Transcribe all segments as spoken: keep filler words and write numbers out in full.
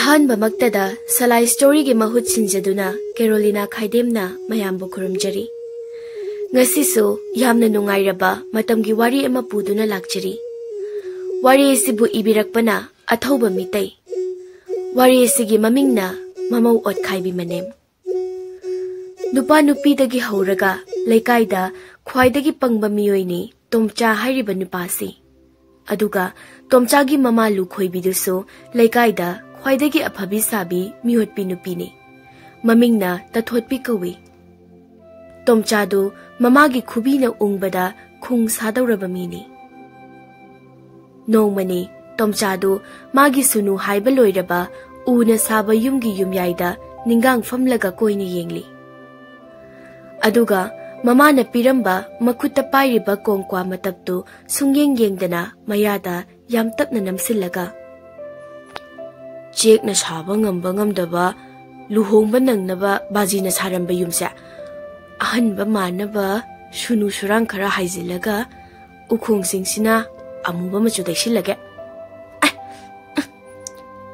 ꯑꯍꯥꯟꯕꯃꯛꯇꯗ ꯁꯂꯥꯏ ꯁ꯭ꯇꯣꯔꯤꯒꯤ ꯃꯍꯨꯠ ꯁꯤꯟꯖꯗꯨꯅ ꯀꯦꯔꯣꯂꯤꯅꯥ ꯈꯥꯏꯗꯦꯝꯅ ꯃꯌꯥꯝꯕꯨ ꯈꯨꯔꯨꯝꯖꯔꯤ꯫ ꯉꯁꯤꯁꯨ ꯌꯥꯝꯅ ꯅꯨꯡꯉꯥꯏꯔꯕ ꯃꯇꯝꯒꯤ ꯋꯥꯔꯤ ꯑꯃ ꯄꯨꯗꯨꯅ ꯂꯥꯛꯆꯔꯤ꯫ ꯋꯥꯔꯤ ꯑꯁꯤꯕꯨ ꯏꯕꯤꯔꯛꯄꯅ ꯑꯊꯧꯕ ꯃꯤꯇꯩ꯫ ꯋꯥꯔꯤ ꯑꯁꯤꯒꯤ ꯃꯃꯤꯡꯅ ꯃꯃꯧ ꯑꯣꯠꯈꯥꯏꯕꯤ ꯃꯅꯦꯝ꯫ ꯅꯨꯄꯥ ꯅꯨꯄꯤꯗꯒꯤ ꯍꯧꯔꯒ ꯂꯩꯀꯥꯏꯗ ꯈ꯭ꯋꯥꯏꯗꯒꯤ ꯄꯪꯕ ꯃꯤꯑꯣꯏꯅꯤ ꯇꯣꯝꯆꯥ ꯍꯥꯏꯔꯤꯕ ꯅꯨꯄꯥꯁꯤ꯫ ꯑꯗꯨꯒ ꯇꯣꯝꯆꯥꯒꯤ ꯃꯃꯥ ꯂꯨꯈꯣꯏꯕꯤꯗꯨꯁꯨ ꯂꯩꯀꯥꯏꯗ ꯈ꯭ꯋꯥꯏꯗꯒꯤ ꯑꯐꯕꯤ ꯁꯥꯕꯤ ꯃꯤꯑꯣꯠꯄꯤ ꯅꯨꯄꯤꯅꯤ꯫ ꯃꯃꯤꯡꯅ ꯇꯊꯣꯠꯄꯤ ꯀꯧꯏ꯫ ꯇꯣꯝꯆꯥꯗꯨ ꯃꯃꯥꯒꯤ ꯈꯨꯕꯤꯅ ꯎꯪꯕꯗ ꯈꯨꯡ ꯁꯥꯗꯧꯔꯕ ꯃꯤꯅꯤ꯫ ꯅꯣꯡꯃꯅꯤ ꯇꯣꯝꯆꯥꯗꯨ ꯃꯥꯒꯤ ꯁꯨꯅꯨ ꯍꯥꯏꯕ ꯂꯣꯏꯔꯕ ꯎꯅ ꯁꯥꯕ ꯌꯨꯝꯒꯤ ꯌꯨꯝꯌꯥꯏꯗ ꯅꯤꯡꯒꯥꯡ ꯐꯝꯂꯒ ꯀꯣꯏꯅ ꯌꯦꯡꯂꯤ꯫ ꯑꯗꯨꯒ ꯃꯃꯥꯅ ꯄꯤꯔꯝꯕ ꯃꯈꯨꯠꯇ ꯄꯥꯏꯔꯤꯕ ꯀꯣꯡꯀ꯭ꯋꯥ ꯃꯇꯞꯇꯨ ꯁꯨꯡꯌꯦꯡ ꯌꯦꯡꯗꯅ ꯃꯌꯥꯗ ꯌꯥꯝ ꯇꯞꯅ ꯅꯝꯁꯤꯜꯂꯒ, "ꯆꯦꯛꯅ ꯁꯥꯕ ꯉꯝꯕ ꯉꯝꯗꯕ, ꯂꯨꯍꯣꯡꯕ ꯅꯪꯅꯕ ꯕꯥꯖꯤꯅ ꯁꯥꯔꯝꯕ ꯌꯨꯝꯁꯦ, ꯑꯍꯟꯕ ꯃꯥꯟꯅꯕ ꯁꯨꯅꯨ ꯁꯨꯔꯥꯡ ꯈꯔ ꯍꯥꯏꯖꯤꯜꯂꯒ ꯎꯈꯣꯡꯁꯤꯡꯁꯤꯅ ꯑꯃꯨꯕ ꯃꯆꯨ ꯇꯩꯁꯤꯜꯂꯒꯦ꯫ ꯑꯦ,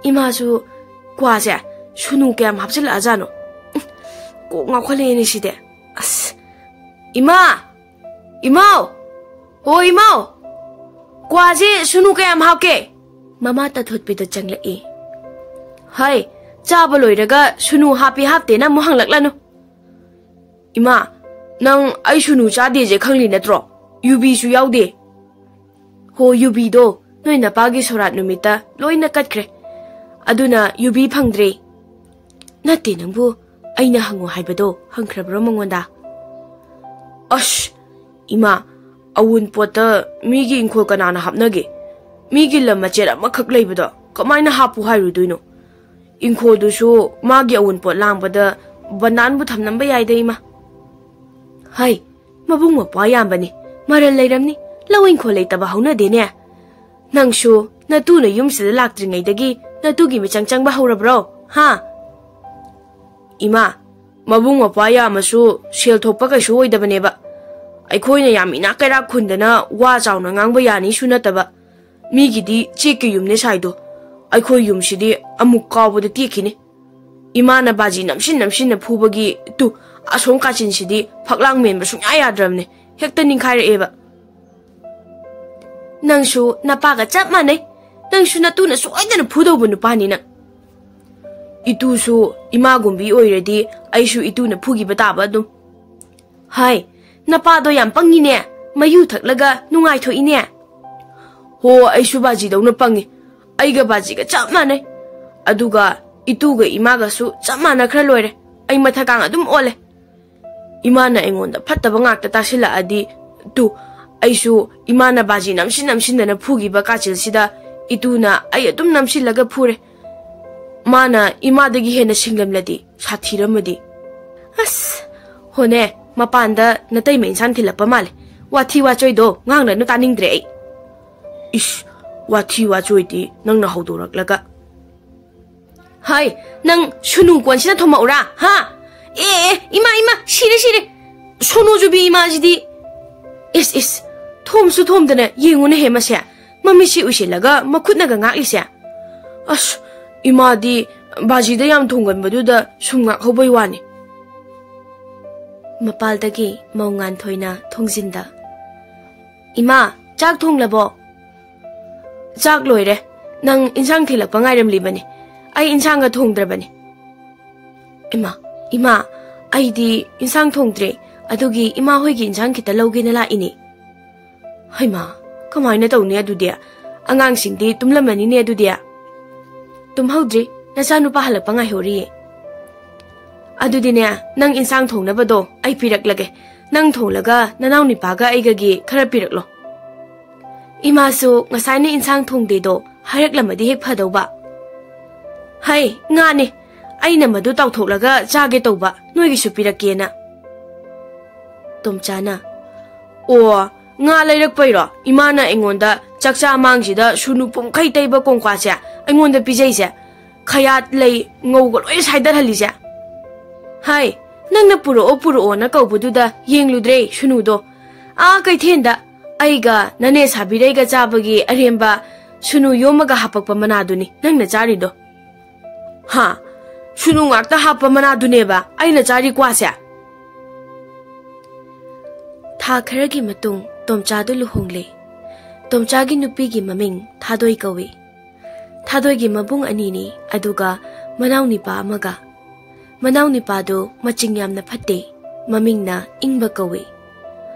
ꯏꯃꯥꯁꯨ ꯀ꯭ꯋꯥꯁꯦ ꯁꯨꯅꯨ ꯀꯌꯥꯝ ꯍꯥꯞꯆꯤꯜꯂꯛꯑꯖꯥꯠꯅꯣ? ꯀꯣꯛ ꯉꯥꯎꯈꯠꯂꯛꯑꯦꯅꯦ ꯁꯤꯗꯤ꯫ ꯑꯁ, ꯏꯃꯥ! ꯏꯃꯥꯎ! ꯍꯣ ꯏꯃꯥꯎ! ꯀ꯭ꯋꯥꯁꯦ ꯁꯨꯅꯨ ꯀꯌꯥꯝ ꯍꯥꯞꯀꯦ?" ꯃꯃꯥ ꯇꯥꯊꯣꯠꯄꯤꯗꯣ ꯆꯪꯂꯛꯏ꯫ "ꯍꯩ, ꯆꯥꯕ ꯂꯣꯏꯔꯒ ꯁꯨꯅꯨ ꯍꯥꯞꯄꯤ ꯍꯥꯞꯇꯦꯅ ꯑꯃꯨꯛ ꯍꯪꯂꯛꯂꯅꯨ꯫ ꯏꯃꯥ, ꯅꯪ ꯑꯩ ꯁꯨꯅꯨ ꯆꯥꯗꯦꯁꯦ ꯈꯪꯂꯤ ꯅꯠꯇ꯭ꯔꯣ? ꯌꯨꯕꯤꯁꯨ ꯌꯥꯎꯗꯦ꯫ ꯍꯣ, ꯌꯨꯕꯤꯗꯣ ꯅꯣꯏ ꯅꯄꯥꯒꯤ ꯁꯣꯔꯥꯠ ꯅꯨꯃꯤꯠꯇ ꯂꯣꯏꯅ ꯀꯠꯈ꯭ꯔꯦ꯫ ꯑꯗꯨꯅ ꯌꯨꯕꯤ ꯐꯪꯗ꯭ꯔꯦ꯫" "ꯅꯠꯇꯦ ꯅꯪꯕꯨ, ꯑꯩꯅ ꯍꯪꯉꯨ ꯍꯥꯏꯕꯗꯣ ꯍꯪꯈ꯭ꯔꯕ꯭ꯔꯣ ꯃꯉꯣꯟꯗ?" "ꯑꯁ, ꯏꯃꯥ, ꯑꯋꯨꯟꯄꯣꯠꯇ ꯃꯤꯒꯤ ꯏꯪꯈꯣꯜ ꯀꯅꯥꯅ ꯍꯥꯞꯅꯒꯦ? ꯃꯤꯒꯤ ꯂꯝ ꯃꯆꯦꯠ ꯑꯃꯈꯛ ꯂꯩꯕꯗꯣ ꯀꯃꯥꯏꯅ ꯍꯥꯞꯄꯨ ꯍꯥꯏꯔꯨꯗꯣꯏꯅꯣ? ꯏꯪꯈꯣꯜꯗꯨꯁꯨ ꯃꯥꯒꯤ ꯑꯋꯨꯟꯄꯣꯠ ꯂꯥꯡꯕꯗ ꯕꯟꯗꯥꯟꯕꯨ ꯊꯝꯂꯝꯕ ꯌꯥꯏꯗ, ꯏꯃꯥ꯫" "ꯍꯩ, ꯃꯕꯨꯡ ꯃꯧꯄ꯭ꯋꯥ ꯌꯥꯝꯕꯅꯤ, ꯃꯔꯜ ꯂꯩꯔꯝꯅꯤ, ꯂꯧ ꯏꯪꯈꯣꯜ ꯂꯩꯇꯕ ꯍꯧꯅꯗꯦꯅꯦ꯫ ꯅꯪꯁꯨ ꯅꯇꯨꯅ ꯌꯨꯝꯁꯤꯗ ꯂꯥꯛꯇ꯭ꯔꯤꯉꯩꯗꯒꯤ ꯅꯇꯨꯒꯤ ꯃꯤꯆꯪ ꯆꯪꯕ ꯍꯧꯔꯕ꯭ꯔꯣ, ꯍꯥ?" "ꯏꯃꯥ, ꯃꯕꯨꯡ ꯃꯧꯄ꯭ꯋꯥ ꯌꯥꯝꯃꯁꯨ ꯁꯦꯜ ꯊꯣꯛꯄ ꯀꯩꯁꯨ ꯑꯣꯏꯗꯕꯅꯦꯕ꯫ ꯑꯩꯈꯣꯏꯅ ꯌꯥꯝ ꯏꯅꯥꯛ ꯀꯩꯔꯥꯛ ꯈꯨꯟꯗꯅ ꯋꯥ ꯆꯥꯎꯅ ꯉꯥꯡꯕ ꯌꯥꯅꯤꯁꯨ ꯅꯠꯇꯕ꯫ ꯃꯤꯒꯤꯗꯤ ꯆꯦꯛꯀꯤ ꯌꯨꯝꯅꯦ ꯁꯥꯏꯗꯣ꯫ ꯑꯩꯈꯣꯏ ꯌꯨꯝꯁꯤꯗꯤ ꯑꯃꯨꯛ ꯀꯥꯎꯕꯗ ꯇꯦꯛꯈꯤꯅꯤ꯫ ꯏꯃꯥꯅ ꯕꯥꯖꯤ ꯅꯝꯁꯤꯟ ꯅꯝꯁꯤꯟꯅ ꯐꯨꯕꯒꯤ ꯇꯨ, ꯑꯁꯣꯝ ꯀꯥꯆꯤꯟꯁꯤꯗꯤ ꯐꯛꯂꯥꯡ ꯃꯦꯟꯕ ꯁꯨꯡꯌꯥ ꯌꯥꯗ꯭ꯔꯕꯅꯦ, ꯍꯦꯛꯇ ꯅꯤꯡꯈꯥꯏꯔꯛꯑꯦꯕ꯫ ꯅꯪꯁꯨ ꯅꯄꯥꯒ ꯆꯞ ꯃꯥꯟꯅꯩ꯫ ꯅꯪꯁꯨ ꯅꯇꯨꯅ ꯁꯣꯏꯗꯅ ꯐꯨꯗꯧꯕ ꯅꯨꯄꯥꯅꯤ ꯅꯪ꯫ ꯏꯇꯨꯁꯨ ꯏꯃꯥꯒꯨꯝꯕꯤ ꯑꯣꯏꯔꯗꯤ ꯑꯩꯁꯨ ꯏꯇꯨꯅ ꯐꯨꯈꯤꯕ ꯇꯥꯕ ꯑꯗꯨꯝ꯫ ꯍꯥꯏ, ꯅꯄꯥꯗꯣ ꯌꯥꯝ ꯄꯪꯉꯤꯅꯦ, ꯃꯌꯨ ꯊꯛꯂꯒ ꯅꯨꯡꯉꯥꯏꯊꯣꯛꯏꯅꯦ꯫ ꯍꯣ, ꯑꯩꯁꯨ ꯕꯥꯖꯤꯗꯧꯅ ꯄꯪꯉꯤ꯫ ꯑꯩꯒ ꯕꯥꯖꯤꯒ ꯆꯞ ꯃꯥꯟꯅꯩ꯫ ꯑꯗꯨꯒ ꯏꯇꯨꯒ ꯏꯃꯥꯒꯁꯨ ꯆꯞ ꯃꯥꯟꯅꯈ꯭ꯔ ꯂꯣꯏꯔꯦ꯫ ꯑꯩ ꯃꯊꯛꯀꯥꯡ ꯑꯗꯨꯝ ꯑꯣꯜꯂꯦ꯫ ꯏꯃꯥꯅ ꯑꯩꯉꯣꯟꯗ ꯐꯠꯇꯕ ꯉꯥꯛꯇ ꯇꯥꯁꯤꯜꯂꯛꯑꯗꯤ, ꯇꯨ, ꯑꯩꯁꯨ ꯏꯃꯥꯅ ꯕꯥꯖꯤ ꯅꯝꯁꯤꯟ ꯅꯝꯁꯤꯟꯗꯅ ꯐꯨꯈꯤꯕ ꯀꯥꯆꯤꯜꯁꯤꯗ ꯏꯇꯨꯅ ꯑꯩ ꯑꯗꯨꯝ ꯅꯝꯁꯤꯜꯂꯒ ꯐꯨꯔꯦ꯫ ꯃꯥꯅ ꯏꯃꯥꯗꯒꯤ ꯍꯦꯟꯅ ꯁꯤꯡꯂꯝꯂꯗꯤ, ꯁꯥꯊꯤꯔꯝꯃꯗꯤ꯫ ꯑꯁ, ꯍꯣꯅꯦ, ꯃꯄꯥꯟꯗ ꯅꯇꯩꯃ ꯏꯟꯁꯥꯡ ꯊꯤꯜꯂꯛꯄ ꯃꯥꯜꯂꯦ꯫ ꯋꯥꯊꯤ ꯋꯥꯆꯣꯏꯗꯣ ꯉꯥꯡꯂꯅꯨ, ꯇꯥꯅꯤꯡꯗ꯭ꯔꯦ ꯑꯩ꯫ ꯏꯁ, ꯋꯥꯊꯤ ꯋꯥꯆꯣꯏꯗꯤ ꯅꯪꯅ ꯍꯧꯗꯣꯔꯛꯂꯒ꯫ ꯍꯥꯏ, ꯅꯪ ꯁꯨꯅꯨ ꯀꯣꯟꯁꯤꯅ ꯊꯣꯝꯃꯛꯎꯔꯥ? ꯍꯥ? ꯑꯦ, ꯑꯦ, ꯏꯃꯥ, ꯏꯃꯥ, ꯁꯤꯔꯦ, ꯁꯤꯔꯦ꯫ ꯁꯣꯅꯨ ꯖꯨꯕꯤ ꯏꯃꯥꯁꯤꯗꯤ꯫ ꯏꯁ, ꯏꯁ, ꯊꯣꯝꯁꯨ ꯊꯣꯝꯗꯅ ꯌꯦꯡꯉꯨꯅꯦꯍꯦ ꯃꯁꯦ꯫ ꯃꯃꯤꯠꯁꯤ ꯎꯏꯁꯤꯜꯂꯒ ꯃꯈꯨꯠꯅꯒ ꯉꯥꯛꯂꯤꯁꯦ꯫ ꯑꯁ, ꯏꯃꯥꯗꯤ ꯕꯥꯖꯤꯗ ꯌꯥꯝ ꯊꯣꯡꯒꯟꯕꯗꯨꯗ ꯁꯨꯝ ꯉꯥꯛꯍꯧꯕꯩ ꯋꯥꯅꯤ꯫ ꯃꯄꯥꯜꯗꯒꯤ ꯃꯧ ꯉꯥꯟꯊꯣꯏꯅ ꯊꯣꯡꯖꯤꯟꯗ, "ꯏꯃꯥ, ꯆꯥꯛ ꯊꯣꯡꯂꯕꯣ?" "ꯆꯥꯛ ꯂꯣꯏꯔꯦ꯫ ꯅꯪ ꯏꯟꯁꯥꯡ ꯊꯤꯜꯂꯛꯄ ꯉꯥꯏꯔꯝꯂꯤꯕꯅꯤ꯫ ꯑꯩ ꯏꯟꯁꯥꯡꯒ ꯊꯣꯡꯗ꯭ꯔꯕꯅꯤ꯫" "ꯏꯃꯥ, ꯏꯃꯥ, ꯑꯩꯗꯤ ꯏꯟꯁꯥꯡ ꯊꯣꯡꯗ꯭ꯔꯦ꯫ ꯑꯗꯨꯒꯤ ꯏꯃꯥ ꯍꯣꯏꯒꯤ ꯏꯟꯁꯥꯡ ꯈꯤꯇ ꯂꯧꯒꯦꯅ ꯂꯥꯛꯏꯅꯦ꯫" "ꯍꯩꯃꯥ, ꯀꯃꯥꯏꯅ ꯇꯧꯅꯤ ꯑꯗꯨꯗꯤ? ꯑꯉꯥꯡꯁꯤꯡꯗꯤ ꯇꯨꯝꯂꯝꯃꯅꯤꯅꯦ ꯑꯗꯨꯗꯤ?" "ꯇꯨꯝꯍꯧꯗ꯭ꯔꯤ, ꯅꯆꯥꯅꯨꯄꯥ ꯍꯜꯂꯛꯄ ꯉꯥꯏꯍꯧꯔꯤꯌꯦ꯫" "ꯑꯗꯨꯗꯤꯅꯦ, ꯅꯪ ꯏꯟꯁꯥꯡ ꯊꯣꯡꯅꯕꯗꯣ ꯑꯩ ꯄꯤꯔꯛꯂꯒꯦ꯫ ꯅꯪ ꯊꯣꯡꯂꯒ ꯅꯅꯥꯎ ꯅꯤꯄꯥꯒ ꯑꯩꯒꯒꯤ ꯈꯔ ꯄꯤꯔꯛꯂꯣ꯫" "ꯏꯃꯥꯁꯨ ꯉꯁꯥꯏꯅ ꯏꯟꯁꯥꯡ ꯊꯣꯡꯗꯦꯗꯣ ꯍꯥꯏꯔꯛꯂꯝꯃꯗꯤ ꯍꯦꯛ ꯐꯗꯧꯕ꯫" "ꯍꯩ, ꯉꯥꯅꯦ꯫ ꯑꯩꯅ ꯃꯗꯨ ꯇꯥꯎꯊꯣꯛꯂꯒ ꯆꯥꯒꯦ ꯇꯧꯕ, ꯅꯣꯏꯒꯤꯁꯨ ꯄꯤꯔꯛꯀꯦꯅ꯫" ꯇꯣꯝꯆꯥꯅ, "ꯑꯣ, ꯉꯥ ꯂꯩꯔꯛꯄꯩꯔꯣ ꯏꯃꯥꯅ ꯑꯩꯉꯣꯟꯗ ꯆꯥꯛꯆꯥ ꯃꯥꯡꯁꯤꯗ ꯁꯨꯅꯨ ꯄꯨꯝꯈꯩ ꯇꯩꯕ ꯀꯣꯡꯀꯥꯁꯦ ꯑꯩꯉꯣꯟꯗ ꯄꯤꯖꯩꯁꯦ? ꯈꯌꯥꯠ ꯂꯩ ꯉꯧꯒ ꯂꯣꯏ ꯁꯥꯏꯗꯠꯍꯜꯂꯤꯁꯦ?" "ꯍꯥꯏ, ꯅꯪꯅ ꯄꯨꯔꯛꯑꯣ ꯄꯨꯔꯛꯑꯣꯅ ꯀꯧꯕꯗꯨꯗ ꯌꯦꯡꯂꯨꯗ꯭ꯔꯦ ꯁꯨꯅꯨꯗꯣ꯫ ꯑꯥ ꯀꯩꯊꯦꯟꯗ ꯑꯩꯒ ꯅꯅꯦ ꯁꯥꯕꯤꯔꯩꯒ ꯆꯥꯕꯒꯤ ꯑꯔꯦꯝꯕ ꯁꯨꯅꯨ ꯌꯣꯝꯃꯒ ꯍꯥꯄꯛꯄ ꯃꯅꯥꯗꯨꯅꯤ ꯅꯪꯅ ꯆꯥꯔꯤꯗꯣ꯫ ꯍꯥ? ꯁꯨꯅꯨ ꯉꯥꯛꯇ ꯍꯥꯞꯄ ꯃꯅꯥꯗꯨꯅꯦꯕ ꯑꯩꯅ ꯆꯥꯔꯤ ꯀ꯭ꯋꯥꯁꯦ? ꯊꯥ ꯈꯔꯒꯤ ꯃꯇꯨꯡ ꯇꯣꯝꯆꯥꯗꯨ ꯂꯨꯍꯣꯡꯂꯦ꯫ ꯇꯣꯝꯆꯥꯒꯤ ꯅꯨꯄꯤꯒꯤ ꯃꯃꯤꯡ ꯊꯥꯗꯣꯏ ꯀꯧꯏ꯫ ꯊꯥꯗꯣꯏꯒꯤ ꯃꯕꯨꯡ ꯑꯅꯤꯅꯤ, ꯑꯗꯨꯒ ꯃꯅꯥꯎꯅꯤꯄꯥ ꯑꯃꯒ꯫ ꯃꯅꯥꯎꯅꯤꯄꯥꯗꯨ ꯃꯆꯤꯡ ꯌꯥꯝꯅ ꯐꯠꯇꯦ, ꯃꯃꯤꯡꯅ ꯏꯪꯕ ꯀꯧꯏ꯫